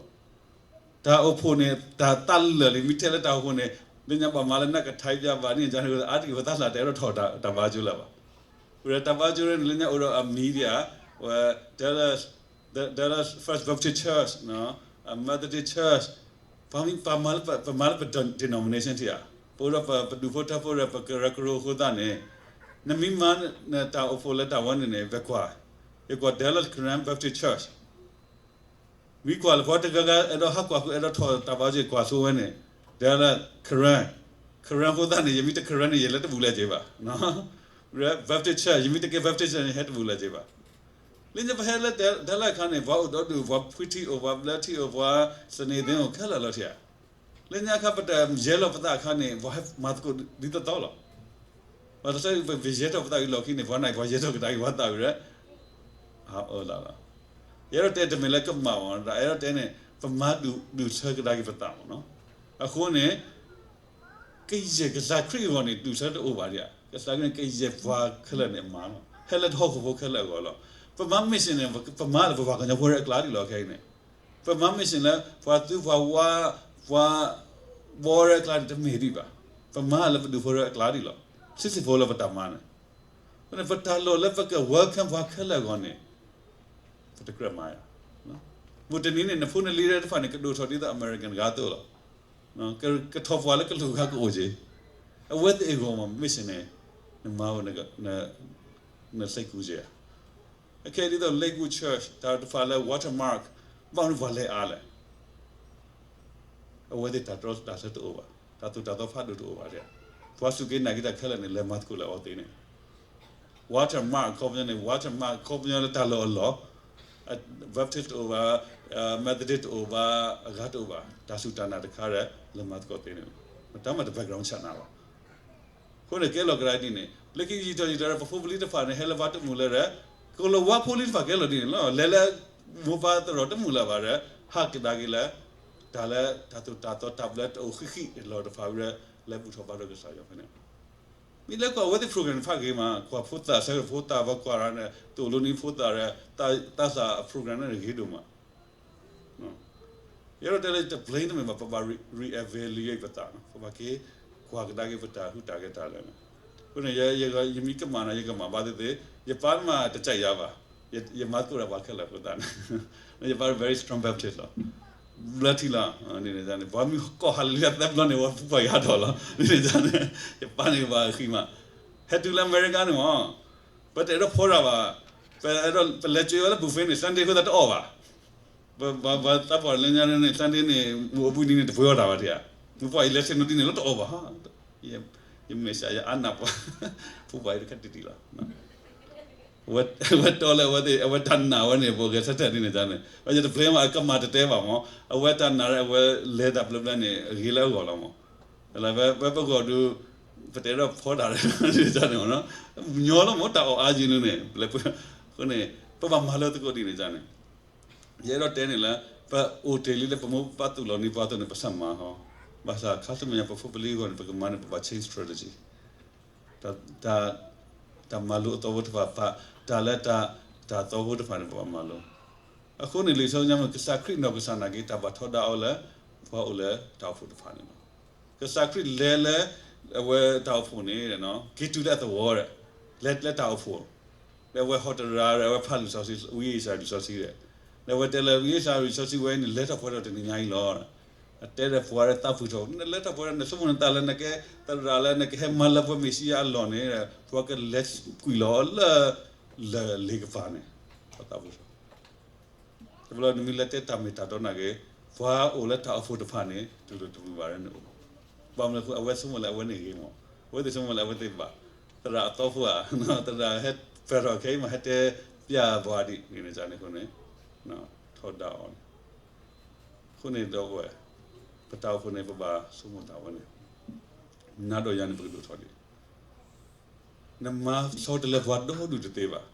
တၢ်အိၣ်ဖှိၣ်န့ၣ် တၢ်သးလၢာ်လံ မ့ၢ်ထဲလၢတၢ်အိၣ်ဖှိၣ်န့ၣ် လၢညါဘၣ်မၤလၢနကထါပြဘၣ်န့ၣ် အါတက့ၢ်ပသးလၢတအဲၣ်ဒိးထီၣ်တၢ်ဘါကၠိလၢၤဘၣ်. ဝဲတၢ်ဘါကၠိန့ၣ် လၢညါအိၣ်ဒီးအ media, ဝဲ Dallas, Dallas First Baptist Church, Methodist Church, ပမၤလၢပ denomination ထံၣ်ဧါ, ပအိၣ်ဒီးပဒူၣ်ဖိထၢဖိဒီး ပကရၢကရိအဃိသတးန့ၣ်, နမ့ၢ်မၤနတၢ်အိၣ်ဖှိၣ်လၢတၢ်ဝဲန့ၣ်န့ၣ် ပကွၢ်, ယကွၢ် Dallas Korean Baptist Church မ့ၢ်ကွၢ်လၢပှၤတဂၤဂၤအဲၣ်ဒိးဟးကွၢ်ဃုာ် အဲၣ်ဒိးထီၣ်တၢ်ဘါကၠိ ကွၢ်ဆိဝဲန့ၣ်, တဲလၢ Karen, Karen အဃိသတးန့ၣ် ယမ့ၢ်တ Karen န့ၣ် ယလဲၤတဘူးလၢၤက့ၤဘၣ်. Baptist Church ယမ့ၢ်တကဲ Baptist Church န့ၣ် ဟဲတဘူးလၢၤက့ၤဘၣ်. လၢညါပဟဲလၢ Dallas အခါန့ၣ် ပှၤအိၣ်ဒီဒူၣ် ပှၤဖှံထံအိၣ် ပှၤဘျၢထံအိၣ် ပှၤစန့သ့အိၣ်ခဲလၢာ်လီၤထံၣ်ဧါ. လၢညါအခါပတယဲလီၤပသးအခါန့ၣ် ပှၤဟဲမၤသကိးဒ်သိးသိးလီၤ. ပှၤတဆၢပယဲထီၣ်ပသးဝံၤလီၢ်ခံန့ၣ် ပှၤန့ၣ်ပှၤယဲထီၣ်ကဒါက့ၤပှၤသးဝံၤဒီး အအၢလၢ်လီၤ. ယအဲၣ်ဒိးတဲတမ့ၢ်လၢကမၣ်အီၤ ဒီးအဲၣ်ဒိးတဲန့ၣ် ပမၤဒူၣ်ဆၢကဒါက့ၤပသးမ့ၢ်နီၤ. အဃိန့ၣ် ကယဲၢ်ကစၢ်ခရံာ်အဂီၢ်န့ၣ် ဒူၣ်ဆၢတအိၣ်ဘၣ်ဒံးဧါ. ကစၢ်ခရံာ်န့ၣ် ကယဲၢ်ပှၤခဲလၢာ်န့ၣ်အမါလီၤ. ဟဲလၢဟီၣ်ခိၣ်ဖိခဲလၢာ်အဂီၢ်လီၤ. ပမၤ mission န့ၣ် ပမၤလၢပပှၤကညီဖိရဲၣ်အကျါဒံးလီၤ ခဲအံၤန့ၣ်. ပမၤ mission လၢပှၤသုပှၤဝါ ပှၤဘီရဲၣ်အကျါန့ၣ် တမ့ၢ်ဒံးဘၣ်. ပမၤလၢပဒူၣ်ဖိရဲၣ်အကျါဒံးလီၤ. ဆံးဆံးဖိလၢပတၢ်မၤန့ၣ် ပတၢ်လိၣ်လၢပက welcome ပှၤခဲလၢာ်အဂီၢ်န့ၣ် ပတကြၢးမၤဧါ. မုၢ်တနံၤန့ၣ် နဖိနလံၤတဖၣ်န့ၣ် ကဒိၣ်ထီၣ်ဒ်သိး American တဂၤအသိးလီၤ. က, ကထီၣ်ပှၤလၢကလုာ်ဂၤကအိၣ်က့ၤ, အဝဲသ့ၣ်အဂီၢ်မ့ၢ် mission န့ၣ်, နမၤအိၣ် နစ့ၢ်ကီးက့ၤဧါ. အခဲအံၤဒ်သိး Lakewood Church တၢ်တဖၣ်လၢ Watermark ဘၣ်မနုၤပှၤလဲၤအါလဲၣ်. အဝဲသ့ၣ်တၢ်တြီတၢ်ဆၢတအိၣ်ဘၣ်, တၢ်သိၣ်တၢ်သီဖးဒိၣ်တအိၣ်ဘၣ်, ပှၤစူၢ်က့ၤနာ်က့ၤတၢ်ခဲလၢာ်န့ၣ် လဲၤမၤသကိးလၢအီၤသ့န့ၣ် Watermark အခီပညီန့ၣ် Watermark အခီပညီလၢတၢ်လီၢ်အလီၢ်, Baptist တအိၣ်ဘၣ်, Methodist တအိၣ်ဘၣ်, အဂၤတအိၣ်ဘၣ်, တၢ်စူၢ်တၢ်နာ်တခါဒီး လဲၤမၤသကိးသ့န့ၣ်, မတၤမၤတ background check နၤဘၣ်. အဃိန့ၣ် ကဲလီၤကဒါဒ်န့ၣ် လၢခံယံာ်ထီၣ်ယံာ်ထီၣ်ဒီး ပဖိပလံၤတဖၣ်န့ၣ် ဟဲလၢပှၤတမုာ်လၢၤဒီး ကလၤဝါဖိလံၤတဖၣ်ကဲလီၤဒ်န့ၣ်လီၤ. လဲၤလၢမိၢ်ပၢ်သရိာ်တမုာ်လၢၤဘၣ်ဒီး ဟးကဒါက့ၤလၢ တၢ်လၢတၢ်သိၣ်တၢ်သီတၢ်ဘျၢတအိၣ်ဃံးဃံးလီၤတဖၣ်ဒီး လဲၤဘူၣ်ထီၣ်ဘါထီၣ်ကစၢ်ယွၤဖဲန့ၣ်. မ့ၢ်လၢကွၢ်အဝဲသ့ၣ် program တဖၣ်ဂ့ၤမး, ကွၢ်ဖိသၣ်ဆၢကတီၢ်ဖိသၣ် ပှၤကွၢ်ရၤန့ၣ် တအိၣ်လၢနံၤဖိသၣ်ဒီး တၢ်သးအ program န့ၣ်ဂ့ၤဒိၣ်မး. ယအဲၣ်ဒိးတဲလၢ တ blame တမ့ၢ်ဘၣ်, ပဘၣ် re-, reevaluate ပသး, ပဘၣ်က့ၤကွၢ်ကဒါက့ၤပတၢ်ဟူးတၢ်ဂဲၤတၢ်လၢာ်န့ၣ်. အဃိန့ၣ် ယမ့ၢ်ကမၣ်န့ၣ် ယကမၣ်ဘၣ်သ့ၣ်သ့ၣ်, ယပၢ်မးတကးယၤဘၣ်, ယမၤသကိးဒီးပှၤခဲလၢာ်အဃိသတးန့ၣ်, ယပၢ် very strong Baptist လီၤ. ဘျၢထံလီၤ, န့ၣ်န့ၣ် ပှၤမ့ၢ်ကိး hallelujah သၢဘျီန့ၣ် ဝဲပူၤပှၤယၤဒီးလီၤ, န့ၣ်န့ၣ်န့ၣ်, ယပၢ်န့ၣ်ပှၤဃံမး, ဟဲတုၤလၢအမဲရကၤန့ၣ်မး, ပတအဲၣ်ဒိးဖီတၢ်ဘၣ်, ပအဲၣ်ဒိး ပလဲၤစၢၤဝဲလၢ buffet န့ၣ် Sunday အဃိသတးတအီၣ်ဘၣ်. ပှၤသးပှၢ်လၢညါန့ၣ် Sunday န့ၣ် မ့ၢ်အိၣ်ဘှံးနံၤန့ၣ် တပှ့ၤအီၣ်တၢ်ဘၣ်တဧါ, မ့ၢ်ပှၤအံၤလဲၤဆ့ၣ်နီၤဒ်န့ၣ်လီၤ တအီၣ်ဘၣ်, ယမဲာ်ဆှး ယအါနးပှၤ, ဖိပှၤအံၤတခါတံၢ်တံၢ်လီၤ. အဝဲတီလၢအဝဲသ့ၣ် အဝဲတၢ်နာ်ဝဲန့ၣ် ပဂဲၤဆၢထၢၣ်ဒ်န့ၣ်န့ၣ်, ယတ blame အကမၣ်တတဲဘၣ်မး, အဝဲတၢ်နာ်လၢအဝဲလဲၤတၢ်ဘျၢဘျၢန့ၣ် အဂ့ၤလၢအဂီၢ်လီၤမး. ဝဲပဂီၢ်ဒုး ပတအဲၣ်ဒိးဖီတၢ်န့ၣ်, ညီလီၤမး တၢ်အီၣ်အါယံၤန့ၣ်, အဃိန့ၣ် ပဘၣ်မၤလိသကိးဒ်န့ၣ်န့ၣ် ယအဲၣ်ဒိးတဲန့ၣ်လၢ ပအိၣ်တ့ၢ်လံလၢပမိၢ်ပၢ်သူၣ်လီၤနံၤပှၤအသိးန့ၣ် ပဆၢမၤဟီ, ဘၣ်ဆၣ်ခါဆူမဲာ်ညါ ပဖိပလံၤအဂီၢ်န့ၣ် ပကမၤန့ၣ် ပဘၣ် change strategy, တၢ်, တၢ်မၤလိာ်အသီဖိတဖၣ်, တၢ်လၢတၢ်, တၢ်သီဖိတဖၣ်န့ၣ် ပဘၣ်မၤလိ. အဃိန့ၣ် လံာ်စီဆှံညါမ့ၢ် ကစၢ်ခရံာ်နီၢ်ကစၢ်နာ်က့ တၢ်ဘၣ်ထီဒါအီၤလၢ ပှၤအိၣ်လၢတၢ်အိၣ်ဖှိၣ်တဖၣ်န့ၣ်လီၤ. ကစၢ်ခရံာ်လဲၤလၢ အဝဲတၢ်အိၣ်ဖှိၣ်န့ၣ် က့ၤတုၤလၢအသဝီဒီး လဲၤလၢတၢ်အိၣ်ဖှိၣ်, ဒီးအဝဲဟီတရၤဒီး အဝဲဖးလံာ်စီဆှံ ဝံယၡါယၤလံာ်စီဆှံဒီး, ဒီးအဝဲတဲလၢ ဝံယၡါယၤလံာ်စီဆှံဝဲအံၤန့ၣ် လဲၤထီၣ်ပှဲၤထီၣ်တနံၤညါအံၤလီၤ. အတဲဒီးပှၤဒီးသးဖှံထီၣ်, နလဲၤထီၣ်ပှဲၤထီၣ် နဆိကမိၣ်နသးလၢနကဲသရၣ်လၢနကဟဲမၤလၢပှဲၤမ့ၣ်ၡံအၤအလီၢ်န့ၣ်, ပှၤကလဲၤကွံာ်လီၤလၢ လၢၢ်လ့ၤကပၤန့ၣ်, ပှၤသးဖှံထီၣ် တဘျီနမ့ၢ်လဲၤတဲတၢ်မ့ၢ်တၢ်တီနာ်က့ၤ, ပှၤအိၣ်လၢတၢ်အိၣ်ဖှိၣ်တဖၣ်န့ၣ် တူၢ်လိာ်တမုာ်ဘၣ်လၢနအိၣ်. ဘၣ်မနုၤအဃိ အဝဲဆိကမိၣ်လၢအဝဲန့ၣ်ဂ့ၤမး, အဝဲသ့ၣ်ဆိကမိၣ်လၢအဝဲသ့ၣ်ဘၣ်, သရၣ်အသီဖိဧါ, သရၣ်ဟဲပၢၢ်ထီၣ်ခဲအံၤမး ဟဲတဲပျၢ်ပှၤဒ်န့ၣ်န့ၣ်န့ၣ်အဃိန့ၣ်, ထီဒါအီၤန့ၣ်, အဃိန့ၣ်ဒီပုၢ်ဝဲၢ်, ပတၢ်အိၣ်ဖှိၣ်န့ၣ် ပဘၣ်ဆိကမိၣ်တၢ်ဝဲန့ၣ်, နၤဒီးယၤန့ၣ် ပကဒိၣ်ထီၣ်ဒံး နမၤဆီတလဲပှၤဒီဒူၣ်တသ့ဘၣ်.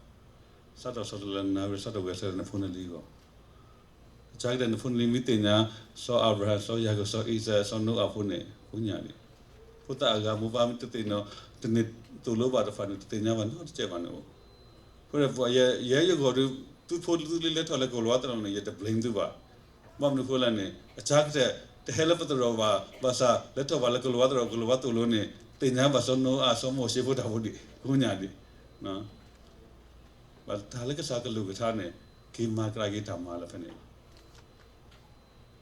စးထီၣ်ဆီတလဲနၤဒီး စးထီၣ်ဂဲၤဆၢထၢၣ်နဖိနလံၤအဂီၢ်, အကါကတၢၢ်နဖိနလံၤမ့ၢ်သ့ၣ်ညါ စီၤအၤဘြၤဟၣ်, စီၤယၤကိာ်, စီၤအံၤစဲး, စီၤနိအၤဖိန့ၣ် ကိးညါဒံး, ဖိသၣ်အဂၤမိၢ်ပၢ်မ့ၢ်တသ့ၣ်နီၣ်, တန့ၢ်သိၣ်လိဘၣ်တဖၣ်န့ၣ် တသ့ၣ်ညါဘၣ်နီတစဲးဘၣ်န့ၣ်အိၣ်. အဃိဒီး ယဲယဂီၢ်ဒီး သုဖိသုလံၤလဲၤထီၣ်လၢကလၤဝါသရိာ်န့ၣ် ယတ blame သုဘၣ်. ဘၣ်မနုၤအဃိလဲၣ်န့ၣ် အကါကတၢၢ် တဟဲလၢပသရိာ်ဘၣ်, ဘၣ်ဆၣ်လဲၤထီၣ်ဘၣ်လၢကလၤဝါသရိာ် ကလၤဝါသိၣ်လိန့ၣ် သ့ၣ်ညါဘၣ်စီၤနိအၤ စီၤမိၤၡ့ဖိတၢ်ဖိဒံး ကိးညါဒံး. ဘၣ်တၢ်လၢကစၢ်ကလုၢ်ကထါန့ၣ် က့ၤမၤကြၢးက့ၤတၢ်မၤလၢဖဲန့ၣ်လ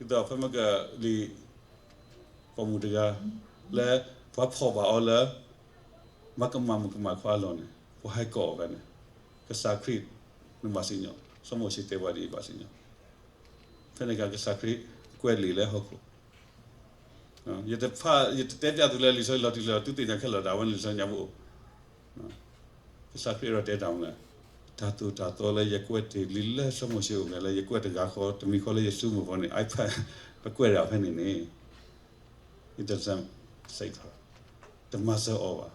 ီၤ. ဒ်သိးဖဲမ့ၢ်ကလံၤ ပိာ်မုၣ်တဂၤ လၢပှၤဖီၣ်ဘၣ်အီၤလၢ မၤကမၣ်မုၣ်ကမၣ်ခွါအလီၢ်န့ၣ် ပှၤဟဲကိးအီၤဖဲန့ၣ် ကစၢ်ခရံာ် နဘၣ်စံၣ်ညီၣ်, စီၤမိၤၡ့တဲဝဲဒ်အံၤဘၣ်စံၣ်ညီၣ်. ဖဲန့ၣ်အခါ ကစၢ်ခရံာ်ကွဲးလံာ်လၢဟီၣ်ခိၣ် ယတဖး ယတတဲပျးသုလၢလံာ်စီဆှံလီၤတံၢ်လီၤဆဲး သုသ့ၣ်ညါခဲလၢာ်ဒၣ်ဝဲလံာ်စီဆှံညါပအိၣ်. ကစၢ်ခရံာ်အဲၣ်ဒိးတဲတၢ်မနုၤလဲၣ်, တၢ်သိၣ်တၢ်သီလၢယကွဲးတ့ၢ်လံလၢစီၤမိၤၡ့အအိၣ်န့ၣ် လၢယကွဲးတဂၤဃီ တမံၤဃီလၢယစုမိၢ်ဃီန့ၣ် iPad ပကွဲးဒၣ်ဖဲန့ၣ်န့ၣ် it doesn't save her, တမၤစၢၤအီၤဘၣ်.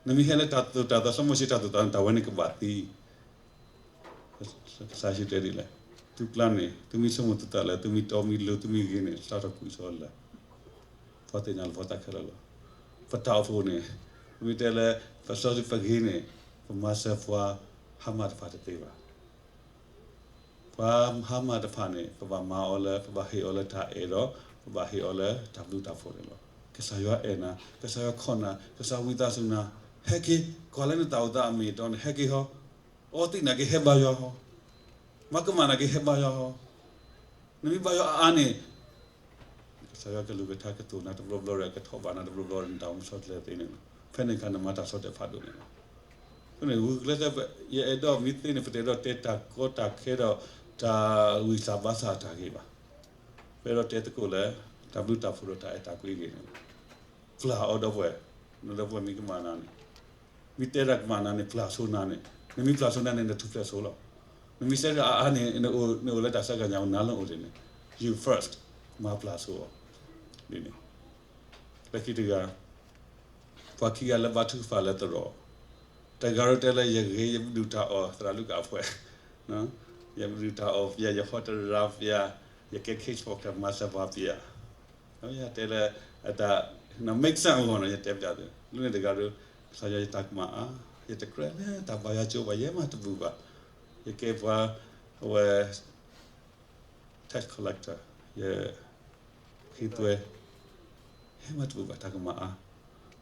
နမ့ၢ်ဟဲလၢတၢ်သိၣ်တၢ်သီ စီၤမိၤၡ့တၢ်သိၣ်တၢ်သီန့ၣ် တၢ်ဝဲန့ၣ်ကဘၣ်သံ ကစၢ်ယ့ၣ်ၡူးတဲဒ်လဲၣ်, သုကျါန့ၣ် သုမ့ၢ်ဆိကမိၣ်သုသးလၢ သုမ့ၢ်တီမ့ၢ်လိၤ သုမ့ၢ်ဂ့ၤန့ၣ် စးထီၣ်ကွံာ်စီလၢ ပှၤသ့ၣ်ညါလၢပှၤသးခဲလၢာ်လီၤ. ပတၢ်အိၣ်ဖှိၣ်န့ၣ် ပမ့ၢ်တဲလၢ ပစီပဂ့ၤန့ၣ် ပမၤစၢၤပှၤဟါမၢ်တဖၣ်တသ့ဘၣ်. ပှၤဟါမၢ်တဖၣ်န့ၣ် ပဘၣ်မၤအီၤလၢ ပဘၣ်ဟ့ၣ်အီၤလၢတၢ်အဲၣ်ဒီး ပဘၣ်ဟ့ၣ်အီၤလၢတၢ်ဘျုးတၢ်ဖှိၣ်န့ၣ်လီၤ. ကစၢ်ယွၤအဲၣ်နၤ, ကစၢ်ယွၤခိးနၤ, ကစၢ်ဝံသးစူၤနၤ, ဟဲက့ၤ ကွၢ်လၢနသးအိၣ်သးအမ့ၢ်အတီန့ၣ် ဟဲက့ၤဟီ, အီသံးနာ်က့ၤဟဲဘါယွၤဟီ, မၤကမၣ်နာ်က့ၤဟဲဘါယွၤဟီ. နမ့ၢ်ဘါယွၤအါအါန့ၣ် ကစၢ်ယွၤကလုၢ်ကထါကသိၣ်နၤတဘျီဘျီဒီး ကထီၣ်ဘးနၤတဘျီဘျီဒီး နတၢ်အိၣ်မူဆီတလဲသ့န့ၣ်လီၤ. ဖဲန့ၣ်အခါနမၤတၢ်ဆီတလဲဖးဒိၣ်န့ၣ်လီၤ. အဃိန့ၣ် ဂုာ်ကျဲးစၢး ယအဲၣ်ဒိးမ့ၢ်သ့န့ၣ် ပတအဲၣ်ဒိးတဲတၢ်ကီတၢ်ခဲဒီး တၢ်ဂံၢ်စၢ်ဘါစၢ်တၢ်ဂ့ၢ်ဘၣ်. ပအဲၣ်ဒိးတဲသကိးလၢ တၢ်ဘျုးတၢ်ဖှိၣ်ဒီးတၢ်အဲၣ်တၢ်ကွံဂ့ၢ်န့ၣ်လီၤ. ပျၢ်အီၤဒီပုၢ်ဝဲၢ်, နဒီပုၢ်ဝဲၢ်မ့ၢ်ကမၣ်နၤန့ၣ်, မ့ၢ်တဲတၢ်ကမၣ်နၤန့ၣ် ပျၢ်ဆိနၤန့ၣ်, နမ့ၢ်ပျၢ်ဆိနၤန့ၣ် နထူၣ်ဖျဲးဆိလီၤ. နမ့ၢ်တဲတၢ်အါအါန့ၣ် နအိၣ်လၢတၢ်ဆါကညီနၤလီၤအိၣ်ဒ်န့ၣ်, you first, မၤပျၢ်ဆိအီၤ, ဒ်န့ၣ်, လၢခံတဂၤ ပှၤခံဂၤလၢဘါထုကဖၣ်လၢသရိာ်, တဂၤဒီးတဲလၢ ယဂ့ၤ ယမ့ၢ်ဒုၣ်တၢ်အီၣ်သရၣ်လူကၣ်အဖှဲး, ယမ့ၢ်ဒုၣ်တၢ်အီၣ်ပျဲ ယဟီတရါပျဲ, ယကဲ case ဖီၣ်ချၢမၤစၢၤပှၤပျဲ, ယတဲလၢ အတၢ် make sense အဂီၢ်န့ၣ် ယတဲပျးသု, လၢန့ၣ်တဂၤဒီး ကစၢ်ယွၤယတၢ်ကမၣ်အါ, ယတကြၢးလၢတၢ်ဘါယွၤကၠိဘၣ် ယဲမၤတဘူၣ်ဘၣ်, ယကဲပှၤ အဝဲ tax collector, ယ ဃ့သွဲ, ဟဲမၤတဘူၣ်ဘၣ်တၢ်ကမၣ်အါ,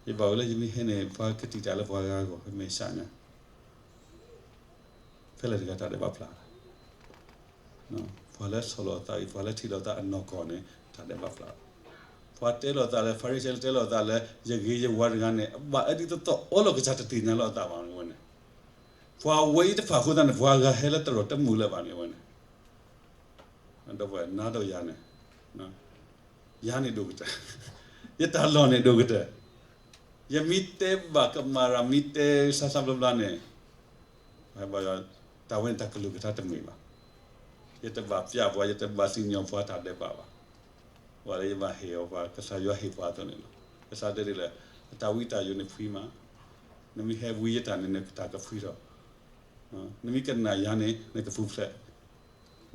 ယဘၣ်ဝဲလၢယမ့ၢ်ဟဲန့ၣ် ပှၤကတံာ်တာ်လၢပှၤဂၤအဂီၢ် မ့ၢ်စၢ်ညါ, ဖဲလဲၣ်တဂၤတၢ်ဒဲးဘးဖျါလီၤ. ပှၤလၢဆီၣ်လီၤသးအံၤ ပှၤလၢထံၣ်လိာ်သးအနီၢ်ကီၢ်န့ၣ် တၢ်ဒဲးဘးဖျါလီၤ. ပှၤတဲလိာ်သးလၢ Pharisee လၢတဲလိာ်သးလၢ ယဂ့ၤယဝါတဂၤန့ၣ် အဘၣ်အဒ်သိးသိးအီလီၤကစၢ်တသ့ၣ်ညါလီၤအသးဘၣ်န့ၣ်ဝဲန့ၣ်, ပှၤဝဲအံၤတဖၣ်အဃိသတးန့ၣ် ပှၤဂၤဟဲလၢသရိာ်တမုာ်လၢၤဘၣ်န့ၣ်ဝဲန့ၣ် ဒီပုၢ်ဝဲၢ် နၤဒီးယၤန့ၣ်, ယၤန့ၣ်ဒိၣ်ကတၢၢ်, ယတၢ်လီၢ်န့ၣ်ဒိၣ်ကတၢၢ်, ယမ့ၢ်တဲဘၣ်ကမၣ်ရၤ မ့ၢ်တဲဆါဆါဘျီဘျီန့ၣ်, တၢ်ဝဲန့ၣ်တၢ်ကလုၢ်ကထါတမ့ၢ်ဘၣ်. ယတဘၣ်ပျးပှၤ ယတဘၣ်စံၣ်ညီၣ်ပှၤတၢ်ဒဲးဘးဘၣ်. ပှၤလၢယဘၣ်ဟ့ၣ်အီၤပှၤ ကစၢ်ယွၤဟ့ၣ်ပှၤအသိးန့ၣ်လီၤ. ကစၢ်တဲဒ်လဲၣ်, အတၢ်ဝံတၢ်ယိးန့ၣ်ဖှံမး, နမ့ၢ်ဟဲဝံယတၢ်န့ၣ် နတၢ်ကဖှံထီၣ်, နမ့ၢ်ကနၣ်ယၤန့ၣ် နကပူၤဖျဲး,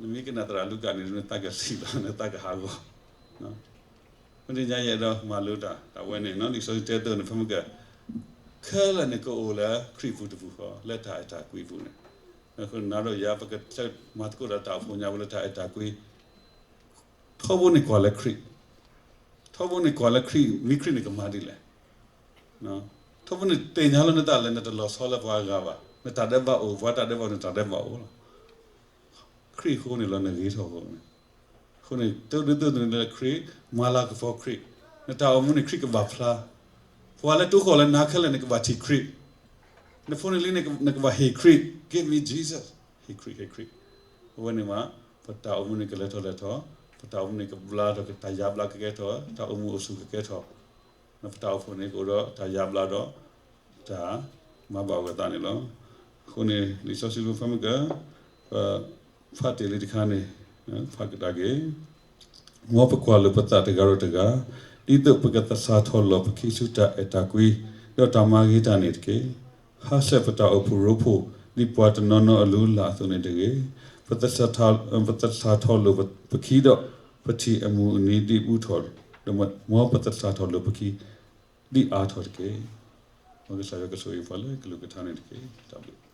နမ့ၢ်ကနၣ်သရၣ်လူကၣ်န့ၣ် နသးကဆံးလီၤ နသးကဟးဂီၤ မ့ၢ်တညါယအဲၣ်ဒိးမၤလိတၢ် တၢ်ဝဲန့ၣ် လံာ်စီဆှံတဲသိးန့ၣ် ဖဲမုၢ်က ခဲလၢာ်န့ၣ်ကအိၣ်လၢခရံာ်ပူၤတပူၤဃီ လၢတၢ်အဲၣ်တၢ်ကွံပူၤန့ၣ်, နၤဒီးယၤ ပကမၤသကိးဒီးတၢ်အိၣ်ဖှိၣ်ညါဝဲလၢတၢ်အဲၣ်တၢ်ကွံ, ထီဘိန့ၣ်ကွၢ်လၢခရံာ်, ထီဘိန့ၣ်ကွၢ်လၢခရံာ် မ့ၢ်ခရံာ်န့ၣ်ကမၤဒ်လဲၣ်. ထီဘိန့ၣ်သ့ၣ်ညါလီၤနသးလၢနတလီၤဆီလၢပှၤဂၤဘၣ်, နတၢ်ဒဲးဘးအိၣ် ပှၤတၢ်ဒဲးဘးအိၣ် နတၢ်ဒဲးဘးအိၣ်လီၤ. ခရံာ်အဃိန့ၣ်လီၤနဂ့ၤထီၣ်အဃိန့ၣ်, အဃိန့ၣ် သုဒုသုသန့ၤလၢခရံာ်, မၤလၤကပီၤခရံာ်, နတၢ်အိၣ်မူန့ၣ်ခရံာ်ကဘၣ်ဖျါ, ပှၤလၢတိခိၣ်လၢနၤခဲလၢာ်န့ၣ်ကဘၣ်ထံၣ်ခရံာ်, နဖိန့ၣ်လံန့ၣ် နကဘၣ်ဟ့ၣ်ခရံာ်, Give me Jesus, ဟ့ၣ်ခရံာ် ဟ့ၣ်ခရံာ်, အဝဲန့ၣ်မး ပတၢ်အိၣ်မူန့ၣ်ကလဲၤထီၣ်လဲၤထီၣ်, ပတၢ်အိၣ်မူန့ၣ်ကဘျါထီၣ် တၢ်ယါဘျါကကဲထီၣ်, တၢ်အိၣ်မူအိၣ်ဆူၣ်ကကဲထီၣ် ပတၢ်အိၣ်ဖှိၣ်န့ၣ် ကအိၣ်ဒီးတၢ်ယါဘျါဒီး တၢ်မၤဘၣ်ဝဲသးန့ၣ်လီၤ. အဃိန့ၣ် လံာ်စီဆှံဖိဖဲမုၢ်က ပဖးတ့ၢ်လံတခါန့ၣ် ဖးကဒါက့ၤ, မ်ပကွၢ်လိာ်ပသးတဂၤဒီးတဂၤ, ဒ်သိးပကသဆၣ်ထီၣ်လီၤပခံဆူတၢ်အဲၣ်တၢ်ကွံ, ဒီးတၢ်မၤဂ့ၤတၢ်န့ၣ်တက့ၢ်. ဟးဆှဲးပတၢ်အိၣ်ဖှိၣ်ရိဖှိၣ် ဒ်ပှၤတနီၤနီၤအလုၢ်အလၢ်အသိးန့ၣ်တဂ့ၤ. ပသဆၣ်ထီၣ်လိာ်ပခံဒီး ပထံၣ်အမုၢ်အနံၤဒ်ဘူးထီၣ်, မ်ပသဆၣ်ထီၣ်လိာ်ပခံ ဒ်အါထီၣ်တက့ၢ်. မ်ကစၢ်ယွၤကဆိၣ်ဂ့ၤပှၤလၢကလုၢ်ကထါန့ၣ်တက့ၢ်. တၢ်ဘျုး